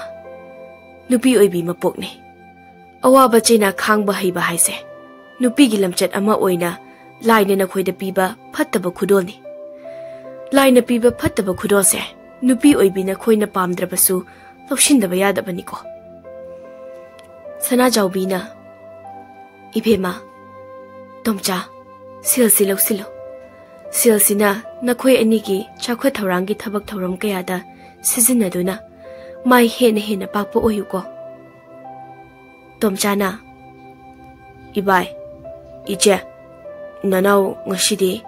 ꯅꯨꯄꯤ ꯑꯣꯏꯕꯤ ꯃꯄꯣꯛꯅꯤ꯫ ꯑꯋꯥꯕ ꯆꯩꯅꯥ ꯈꯥꯡꯕ ꯍꯩꯕ ꯍꯥꯏꯁꯦ ꯅꯨꯄꯤꯒꯤ ꯂꯝꯆꯠ ꯑꯃ ꯑꯣꯏꯅ ꯂꯥꯏꯅ ꯅꯈꯣꯏꯗ ꯄꯤꯕ ꯐꯠꯇꯕ ꯈꯨꯗꯣꯜꯅꯤ꯫ ꯂꯥꯏꯅ ꯄꯤꯕ ꯐꯠꯇꯕ ꯈꯨꯗꯣꯜꯁꯦ ꯅꯨꯄꯤ ꯑꯣꯏꯕꯤ ꯅꯈꯣꯏꯅ ꯄꯥꯝꯗ꯭ꯔꯕꯁꯨ ꯂꯧꯁꯤꯟꯗꯕ ꯌꯥꯗꯕꯅꯤꯀꯣ꯫" ꯁꯅꯥꯖꯥꯎꯕꯤꯅ, "ꯏꯕꯦꯝꯃ, ꯇꯣꯝꯆꯥ, ꯁꯦꯜꯁꯤ ꯂꯧꯁꯤꯜꯂꯨ꯫ ꯁꯦꯜꯁꯤꯅ ꯅꯈꯣꯏ ꯑꯅꯤꯒꯤ ꯆꯥꯎꯈꯠ ꯊꯧꯔꯥꯡꯒꯤ ꯊꯕꯛ ꯊꯧꯔꯝ ꯀꯌꯥꯗ ꯁꯤꯖꯤꯟꯅꯗꯨꯅ ꯃꯥꯏ ꯍꯦꯟꯅ ꯍꯦꯟꯅ ꯄꯥꯛꯄ ꯑꯣꯏꯌꯨꯀꯣ꯫" ꯇꯣꯝꯆꯥꯅ, "ꯏꯕꯥꯏ, ꯏꯆꯦ, ꯅꯅꯥꯎ ꯉꯁꯤꯗꯤ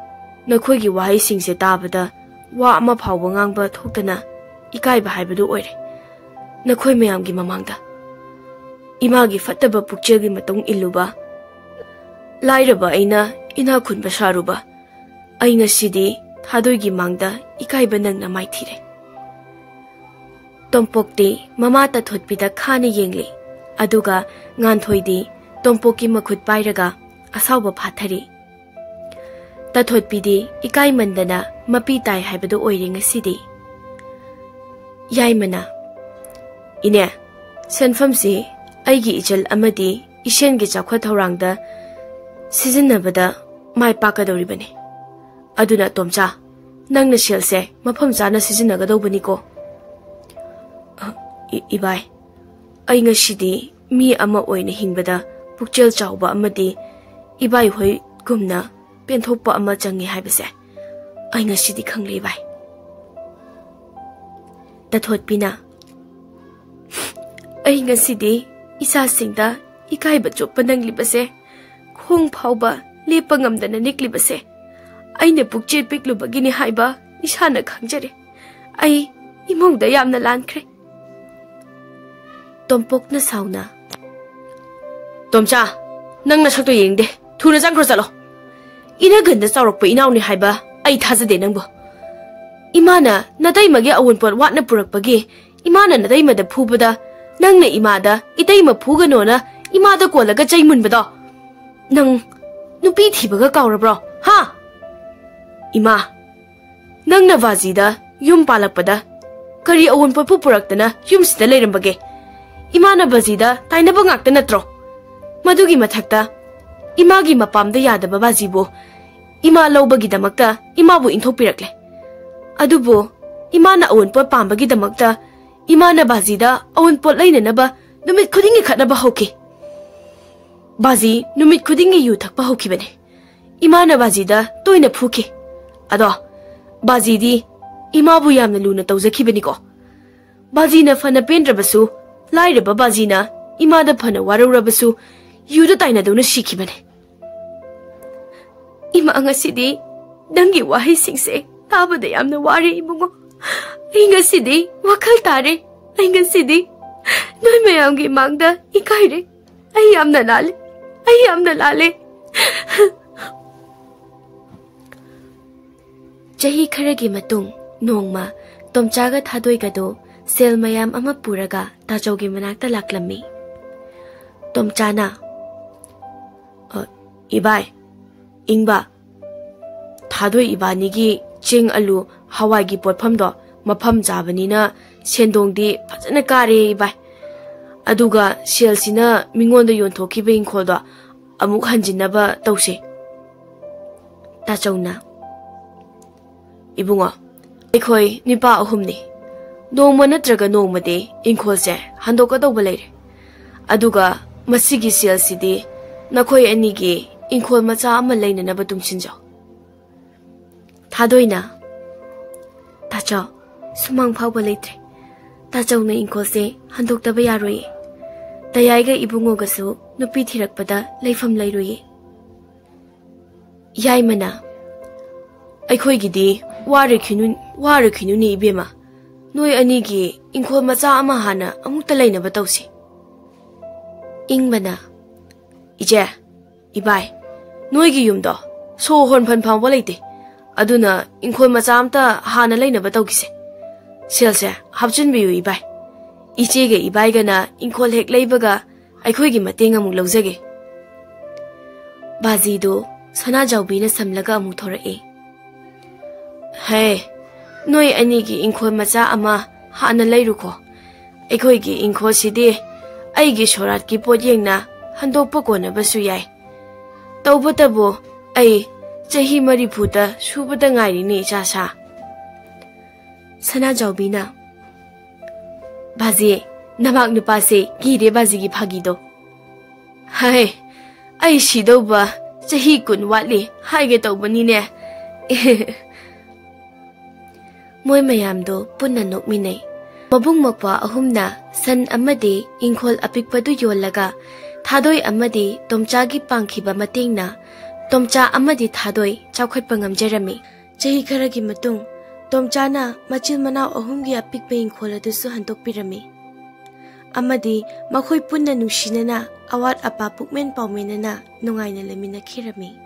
ꯅꯈꯣꯏꯒꯤ ꯋꯥꯍꯩꯁꯤꯡꯁꯦ ꯇꯥꯕꯗ ꯋꯥ ꯑꯃ ꯐꯥꯎꯕ ꯉꯥꯡꯕ ꯊꯣꯛꯇꯅ ꯏꯀꯥꯏꯕ ꯍꯥꯏꯕꯗꯨ ꯑꯣꯏꯔꯦ꯫ ꯅꯈꯣꯏ ꯃꯌꯥꯝꯒꯤ ꯃꯃꯥꯡꯗ ꯏꯃꯥꯒꯤ ꯐꯠꯇꯕ ꯄꯨꯛꯆꯦꯜꯒꯤ ꯃꯇꯨꯡ ꯏꯜꯂꯨꯕ, ꯂꯥꯏꯔꯕ ꯑꯩꯅ ꯏꯅꯥꯛ ꯈꯨꯟꯕ ꯁꯥꯔꯨꯕ, ꯑꯩ ꯉꯁꯤꯗꯤ ꯊꯥꯗꯣꯏꯒꯤ ꯃꯥꯡꯗ ꯏꯀꯥꯏꯕ ꯅꯪꯅ ꯃꯥꯏꯊꯤꯔꯦ꯫" ꯇꯣꯝꯄꯣꯛꯇꯤ ꯃꯃꯥ ꯇꯥꯊꯣꯠꯄꯤꯗ ꯈꯥꯅ ꯌꯦꯡꯂꯤ, ꯑꯗꯨꯒ ꯉꯥꯟꯊꯣꯏꯗꯤ ꯇꯣꯝꯄꯣꯛꯀꯤ ꯃꯈꯨꯠ ꯄꯥꯏꯔꯒ ꯑꯁꯥꯎꯕ ꯐꯥꯊꯔꯤ꯫ ꯇꯥꯊꯣꯠꯄꯤꯗꯤ ꯏꯀꯥꯏꯃꯟꯗꯅ ꯃꯄꯤ ꯇꯥꯏ ꯍꯥꯏꯕꯗꯨ ꯑꯣꯏꯔꯦ ꯉꯁꯤꯗꯤ꯫ ꯌꯥꯏꯃꯅ, "ꯏꯅꯦ, ꯁꯦꯟꯐꯝꯁꯤ ꯑꯩꯒꯤ ꯏꯆꯜ ꯑꯃꯗꯤ ꯏꯁꯦꯟꯒꯤ ꯆꯥꯎꯈꯠ ꯊꯧꯔꯥꯡꯗ ꯁꯤꯖꯤꯟꯅꯕꯗ ꯃꯥꯏ ꯄꯥꯛꯀꯗꯧꯔꯤꯕꯅꯤ꯫ ꯑꯗꯨꯅ ꯇꯣꯝꯆꯥ, ꯅꯪꯅ ꯁꯦꯜꯁꯦ ꯃꯐꯝ ꯆꯥꯅ ꯁꯤꯖꯤꯟꯅꯒꯗꯧꯕꯅꯤꯀꯣ꯫" "ꯑ, ꯏ-, ꯏꯕꯥꯏ, ꯑꯩ ꯉꯁꯤꯗꯤ ꯃꯤ ꯑꯃ ꯑꯣꯏꯅ ꯍꯤꯡꯕꯗ ꯄꯨꯛꯆꯦꯜ ꯆꯥꯎꯕ ꯑꯃꯗꯤ ꯏꯕꯥꯏ ꯍꯣꯏꯒꯨꯝꯅ ꯄꯦꯟꯊꯣꯛꯄ ꯑꯃ ꯆꯪꯉꯤ ꯍꯥꯏꯕꯁꯦ ꯑꯩ ꯉꯁꯤꯗꯤ ꯈꯪꯂꯦ ꯏꯕꯥꯏ꯫ ꯇꯥꯊꯣꯠꯄꯤꯅ, "ꯑꯩ ꯉꯁꯤꯗꯤ ꯏꯆꯥꯁꯤꯡꯗ ꯏꯀꯥꯏꯕ ꯆꯣꯞꯄ ꯅꯪꯂꯤꯕꯁꯦ, ꯈꯣꯡ ꯐꯥꯎꯕ ꯂꯦꯞꯄ ꯉꯝꯗꯅ ꯅꯤꯛꯂꯤꯕꯁꯦ, ꯑꯩꯅ ꯄꯨꯛꯆꯦꯜ ꯄꯤꯛꯂꯨꯕꯒꯤꯅꯤ ꯍꯥꯏꯕ ꯏꯁꯥꯅ ꯈꯪꯖꯔꯦ꯫ ꯑꯩ ꯏꯃꯧꯗ ꯌꯥꯝꯅ ꯂꯥꯟꯈ꯭ꯔꯦ꯫" ꯇꯣꯝꯄꯣꯛꯅ ꯁꯥꯎꯅ, "ꯇꯣꯝꯆꯥ, ꯅꯪ ꯅꯁꯛꯇꯣ ꯌꯦꯡꯗꯦ꯫ ꯊꯨꯅ ꯆꯪꯈ꯭ꯔꯣ ꯆꯠꯂꯣ꯫ ꯏꯅꯒꯟꯗ ꯆꯥꯎꯔꯛꯄ ꯏꯅꯥꯎꯅꯤ ꯍꯥꯏꯕ ꯑꯩ ꯊꯥꯖꯗꯦ ꯅꯪꯕꯨ꯫ ꯏꯃꯥꯅ ꯅꯇꯩꯃꯒꯤ ꯑꯋꯨꯟꯄꯣꯠ ꯋꯥꯠꯅ ꯄꯨꯔꯛꯄꯒꯤ ꯏꯃꯥꯅ ꯅꯇꯩꯃꯗ ꯐꯨꯕꯗ ꯅꯪꯅ ꯏꯃꯥꯗ ꯏꯇꯩꯃ ꯐꯨꯒꯅꯣꯅ ꯏꯃꯥꯗ ꯀꯣꯜꯂꯒ ꯆꯩ ꯃꯨꯟꯕꯗꯣ꯫ ꯅꯪ ꯅꯨꯄꯤ ꯊꯤꯕꯒ ꯀꯥꯎꯔꯕ꯭ꯔꯣ? ꯍꯥ? ꯏꯃꯥ, ꯅꯪꯅ ꯕꯥꯖꯤꯗ ꯌꯨꯝ ꯄꯥꯜꯂꯛꯄꯗ ꯀꯔꯤ ꯑꯋꯨꯟꯄꯣꯠꯄꯨ ꯄꯨꯔꯛꯇꯅ ꯌꯨꯝꯁꯤꯗ ꯂꯩꯔꯝꯕꯒꯦ? ꯏꯃꯥꯅ ꯕꯥꯖꯤꯗ ꯇꯥꯏꯅꯕ ꯉꯥꯛꯇ ꯅꯠꯇ꯭ꯔꯣ? ꯃꯗꯨꯒꯤ ꯃꯊꯛꯇ ꯏꯃꯥꯒꯤ ꯃꯄꯥꯝꯗ ꯌꯥꯗꯕ ꯕꯥꯖꯤꯕꯨ ꯏꯃꯥ ꯂꯧꯕꯒꯤꯗꯃꯛꯇ ꯏꯃꯥꯕꯨ ꯏꯟꯊꯣꯛꯄꯤꯔꯛꯂꯦ꯫ ꯑꯗꯨꯕꯨ ꯏꯃꯥꯅ ꯑꯋꯨꯟꯄꯣꯠ ꯄꯥꯝꯕꯒꯤꯗꯃꯛꯇ ꯏꯃꯥꯅ ꯕꯥꯖꯤꯗ ꯑꯋꯨꯟꯄꯣꯠ ꯂꯩꯅꯅꯕ ꯅꯨꯃꯤꯠ ꯈꯨꯗꯤꯡꯒꯤ ꯈꯠꯅꯕ ꯍꯧꯈꯤ꯫ ꯕꯥꯖꯤ ꯅꯨꯃꯤꯠ ꯈꯨꯗꯤꯡꯒꯤ ꯌꯨ ꯊꯛꯄ ꯍꯧꯈꯤꯕꯅꯤ꯫ ꯏꯃꯥꯅ ꯕꯥꯖꯤꯗ ꯇꯣꯏꯅ ꯐꯨꯈꯤ꯫ ꯑꯗꯣ ꯕꯥꯖꯤꯗꯤ ꯏꯃꯥꯕꯨ ꯌꯥꯝꯅ ꯂꯨꯅ ꯇꯧꯖꯈꯤꯕꯅꯤꯀꯣ꯫ ꯕꯥꯖꯤꯅ ꯐꯅ ꯄꯦꯟꯗ꯭ꯔꯕꯁꯨ, ꯂꯥꯏꯔꯕ ꯕꯥꯖꯤꯅ ꯏꯃꯥꯗ ꯐꯅ ꯋꯥꯔꯧꯔꯕꯁꯨ, ꯌꯨꯗ ꯇꯥꯏꯅꯗꯨꯅ ꯁꯤꯈꯤꯕꯅꯤ꯫" "ꯏꯃꯥ, ꯉꯁꯤꯗꯤ ꯅꯪꯒꯤ ꯋꯥꯍꯩꯁꯤꯡꯁꯦ ꯇꯥꯕꯗ ꯌꯥꯝꯅ ꯋꯥꯔꯦ ꯏꯕꯨꯡꯉꯣ꯫ ꯑꯩ ꯉꯁꯤꯗꯤ ꯋꯥꯈꯜ ꯇꯥꯔꯦ꯫ ꯑꯩ ꯉꯁꯤꯗꯤ ꯅꯣꯏ ꯃꯌꯥꯝꯒꯤ ꯃꯥꯡꯗ ꯏꯀꯥꯏꯔꯦ꯫ ꯑꯩ ꯌꯥꯝꯅ ꯂꯥꯜꯂꯦ꯫ ꯑꯩ ꯌꯥꯝꯅ ꯂꯥꯜꯂꯦ꯫" ꯆꯍꯤ ꯈꯔꯒꯤ ꯃꯇꯨꯡ ꯅꯣꯡꯃ ꯇꯣꯝꯆꯥꯒ ꯊꯥꯗꯣꯏꯒꯗꯨ ꯁꯦꯜ ꯃꯌꯥꯝ ꯑꯃ ꯄꯨꯔꯒ ꯇꯥꯆꯧꯒꯤ ꯃꯅꯥꯛꯇ ꯂꯥꯛꯂꯝꯃꯤ꯫ ꯇꯣꯝꯆꯥꯅ, "ꯑ, ꯏꯕꯥꯏ, ꯏꯪꯕ, ꯊꯥꯗꯣꯏ ꯏꯕꯥꯅꯤꯒꯤ ꯆꯦꯡ, ꯑꯂꯨ, ꯍꯋꯥꯏꯒꯤ ꯄꯣꯠꯐꯝꯗꯣ ꯃꯐꯝ ꯆꯥꯕꯅꯤꯅ ꯁꯦꯟꯗꯣꯡꯗꯤ ꯐꯖꯅ ꯀꯥꯔꯦ ꯏꯕꯥꯏ꯫ ꯑꯗꯨꯒ ꯁꯦꯜꯁꯤꯅ ꯃꯤꯉꯣꯟꯗ ꯌꯣꯟꯊꯣꯛꯈꯤꯕ ꯏꯪꯈꯣꯜꯗꯣ ꯑꯃꯨꯛ ꯍꯟꯖꯤꯟꯅꯕ ꯇꯧꯁꯦ꯫" ꯇꯥꯆꯧꯅ, "ꯏꯕꯨꯡꯉꯣ, ꯑꯩꯈꯣꯏ ꯅꯨꯄꯥ ꯑꯍꯨꯝꯅꯤ꯫ ꯅꯣꯡꯃ ꯅꯠꯇ꯭ꯔꯒ ꯅꯣꯡꯃꯗꯤ ꯏꯪꯈꯣꯜꯁꯦ ꯍꯟꯗꯣꯛꯀꯗꯧꯕ ꯂꯩꯔꯦ꯫ ꯑꯗꯨꯒ ꯃꯁꯤꯒꯤ ꯁꯦꯜꯁꯤꯗꯤ ꯅꯈꯣꯏ ꯑꯅꯤꯒꯤ ꯏꯪꯈꯣꯜ ꯃꯆꯥ ꯑꯃ ꯂꯩꯅꯅꯕ ꯇꯨꯡꯁꯤꯟꯖꯧ꯫" ꯊꯥꯗꯣꯏꯅ, "ꯇꯥꯆꯧ, ꯁꯨꯃꯥꯡ ꯐꯥꯎꯕ ꯂꯩꯇ꯭ꯔꯦ꯫ ꯇꯥꯆꯧꯅ ꯏꯪꯈꯣꯜꯁꯦ ꯍꯟꯗꯣꯛꯇꯕ ꯌꯥꯔꯣꯏꯌꯦ꯫ ꯇꯌꯥꯏꯒ ꯏꯕꯨꯡꯉꯣꯒꯁꯨ ꯅꯨꯄꯤ ꯊꯤꯔꯛꯄꯗ ꯂꯩꯐꯝ ꯂꯩꯔꯣꯏꯌꯦ꯫ ꯌꯥꯏꯃꯅ, "ꯑꯩꯈꯣꯏꯒꯤꯗꯤ ꯋꯥꯔꯈꯤꯅꯨ, ꯋꯥꯔꯈꯤꯅꯨꯅꯦ ꯏꯕꯦꯝꯃ꯫ ꯅꯣꯏ ꯑꯅꯤꯒꯤ ꯏꯪꯈꯣꯜ ꯃꯆꯥ ꯑꯃ ꯍꯥꯟꯅ ꯑꯃꯨꯛꯇ ꯂꯩꯅꯕ ꯇꯧꯁꯤ꯫" ꯏꯪꯕꯅ, "ꯏꯆꯦ, ꯏꯕꯥꯏ, ꯅꯣꯏꯒꯤ ꯌꯨꯝꯗꯣ ꯁꯣ ꯍꯣꯟꯐꯝ ꯐꯥꯎꯕ ꯂꯩꯇꯦ꯫ ꯑꯗꯨꯅ ꯏꯪꯈꯣꯜ ꯃꯆꯥ ꯑꯝꯇ ꯍꯥꯟꯅ ꯂꯩꯅꯕ ꯇꯧꯈꯤꯁꯦ꯫ ꯁꯦꯜꯁꯦ ꯍꯥꯞꯆꯤꯟꯕꯤꯌꯨ ꯏꯕꯥꯏ꯫ ꯏꯆꯦꯒ ꯏꯕꯥꯏꯒꯅ ꯏꯪꯈꯣꯜ ꯍꯦꯛ ꯂꯩꯕꯒ ꯑꯩꯈꯣꯏꯒꯤ ꯃꯇꯦꯡ ꯑꯃꯨꯛ ꯂꯧꯖꯒꯦ꯫" ꯕꯥꯖꯤꯗꯨ ꯁꯅꯥꯖꯥꯎꯕꯤꯅ ꯁꯝꯂꯒ ꯑꯃꯨꯛ ꯊꯣꯔꯛꯑꯦ꯫ "ꯍꯦ, ꯅꯣꯏ ꯑꯅꯤꯒꯤ ꯏꯪꯈꯣꯜ ꯃꯆꯥ ꯑꯃ ꯍꯥꯟꯅ ꯂꯩꯔꯨꯀꯣ꯫ ꯑꯩꯈꯣꯏꯒꯤ ꯏꯪꯈꯣꯜꯁꯤꯗꯤ ꯑꯩꯒꯤ ꯁꯣꯔꯥꯠꯀꯤ ꯄꯣꯠꯌꯦꯡꯅ ꯍꯟꯗꯣꯛꯄ ꯀꯣꯟꯅꯕꯁꯨ ꯌꯥꯏ꯫ ꯇꯧꯕꯇꯕꯨ ꯑꯩ ꯆꯍꯤ ꯃꯔꯤꯐꯨꯗ ꯁꯨꯕꯗ ꯉꯥꯏꯔꯤꯅꯦ ꯏꯆꯥꯁꯥ꯫" ꯁꯅꯥꯖꯥꯎꯕꯤꯅ, "ꯕꯥꯖꯤ, ꯅꯃꯥꯛ ꯅꯨꯄꯥꯁꯦ ꯀꯤꯔꯦ ꯕꯥꯖꯤꯒꯤ ꯐꯥꯒꯤꯗꯣ꯫ ꯍꯥꯏ, ꯑꯩ ꯁꯤꯗꯧꯕ ꯆꯍꯤ ꯀꯨꯟ ꯋꯥꯠꯂꯤ ꯍꯥꯏꯒꯦ ꯇꯧꯕꯅꯤꯅꯦ꯫" ꯃꯣꯏ ꯃꯌꯥꯝꯗꯣ ꯄꯨꯟꯅ ꯅꯣꯛꯃꯤꯟꯅꯩ꯫ ꯃꯕꯨꯡ ꯃꯧꯄ꯭ꯋꯥ ꯑꯍꯨꯝꯅ ꯁꯟ ꯑꯃꯗꯤ ꯏꯪꯈꯣꯜ ꯑꯄꯤꯛꯄꯗꯨ ꯌꯣꯜꯂꯒ ꯊꯥꯗꯣꯏ ꯑꯃꯗꯤ ꯇꯣꯝꯆꯥꯒꯤ ꯄꯥꯡꯈꯤꯕ ꯃꯇꯦꯡꯅ ꯇꯣꯝꯆꯥ ꯑꯃꯗꯤ ꯊꯥꯗꯣꯏ ꯆꯥꯎꯈꯠꯄ ꯉꯝꯖꯔꯝꯃꯤ꯫ ꯆꯍꯤ ꯈꯔꯒꯤ ꯃꯇꯨꯡ ꯇꯣꯝꯆꯥꯅ ꯃꯆꯤꯟ ꯃꯅꯥꯎ ꯑꯍꯨꯝꯒꯤ ꯑꯄꯤꯛꯄ ꯏꯪꯈꯣꯜ ꯑꯗꯨꯁꯨ ꯍꯟꯗꯣꯛꯄꯤꯔꯝꯃꯤ ꯑꯃꯗꯤ ꯃꯈꯣꯏ ꯄꯨꯟꯅ ꯅꯨꯡꯁꯤꯅꯅ ꯑꯋꯥꯠ ꯑꯄꯥ ꯄꯨꯛꯃꯦꯟ ꯄꯥꯎꯃꯦꯟꯅꯅ ꯅꯨꯡꯉꯥꯏꯅ ꯂꯩꯃꯤꯟꯅꯈꯤꯔꯝꯃꯤ꯫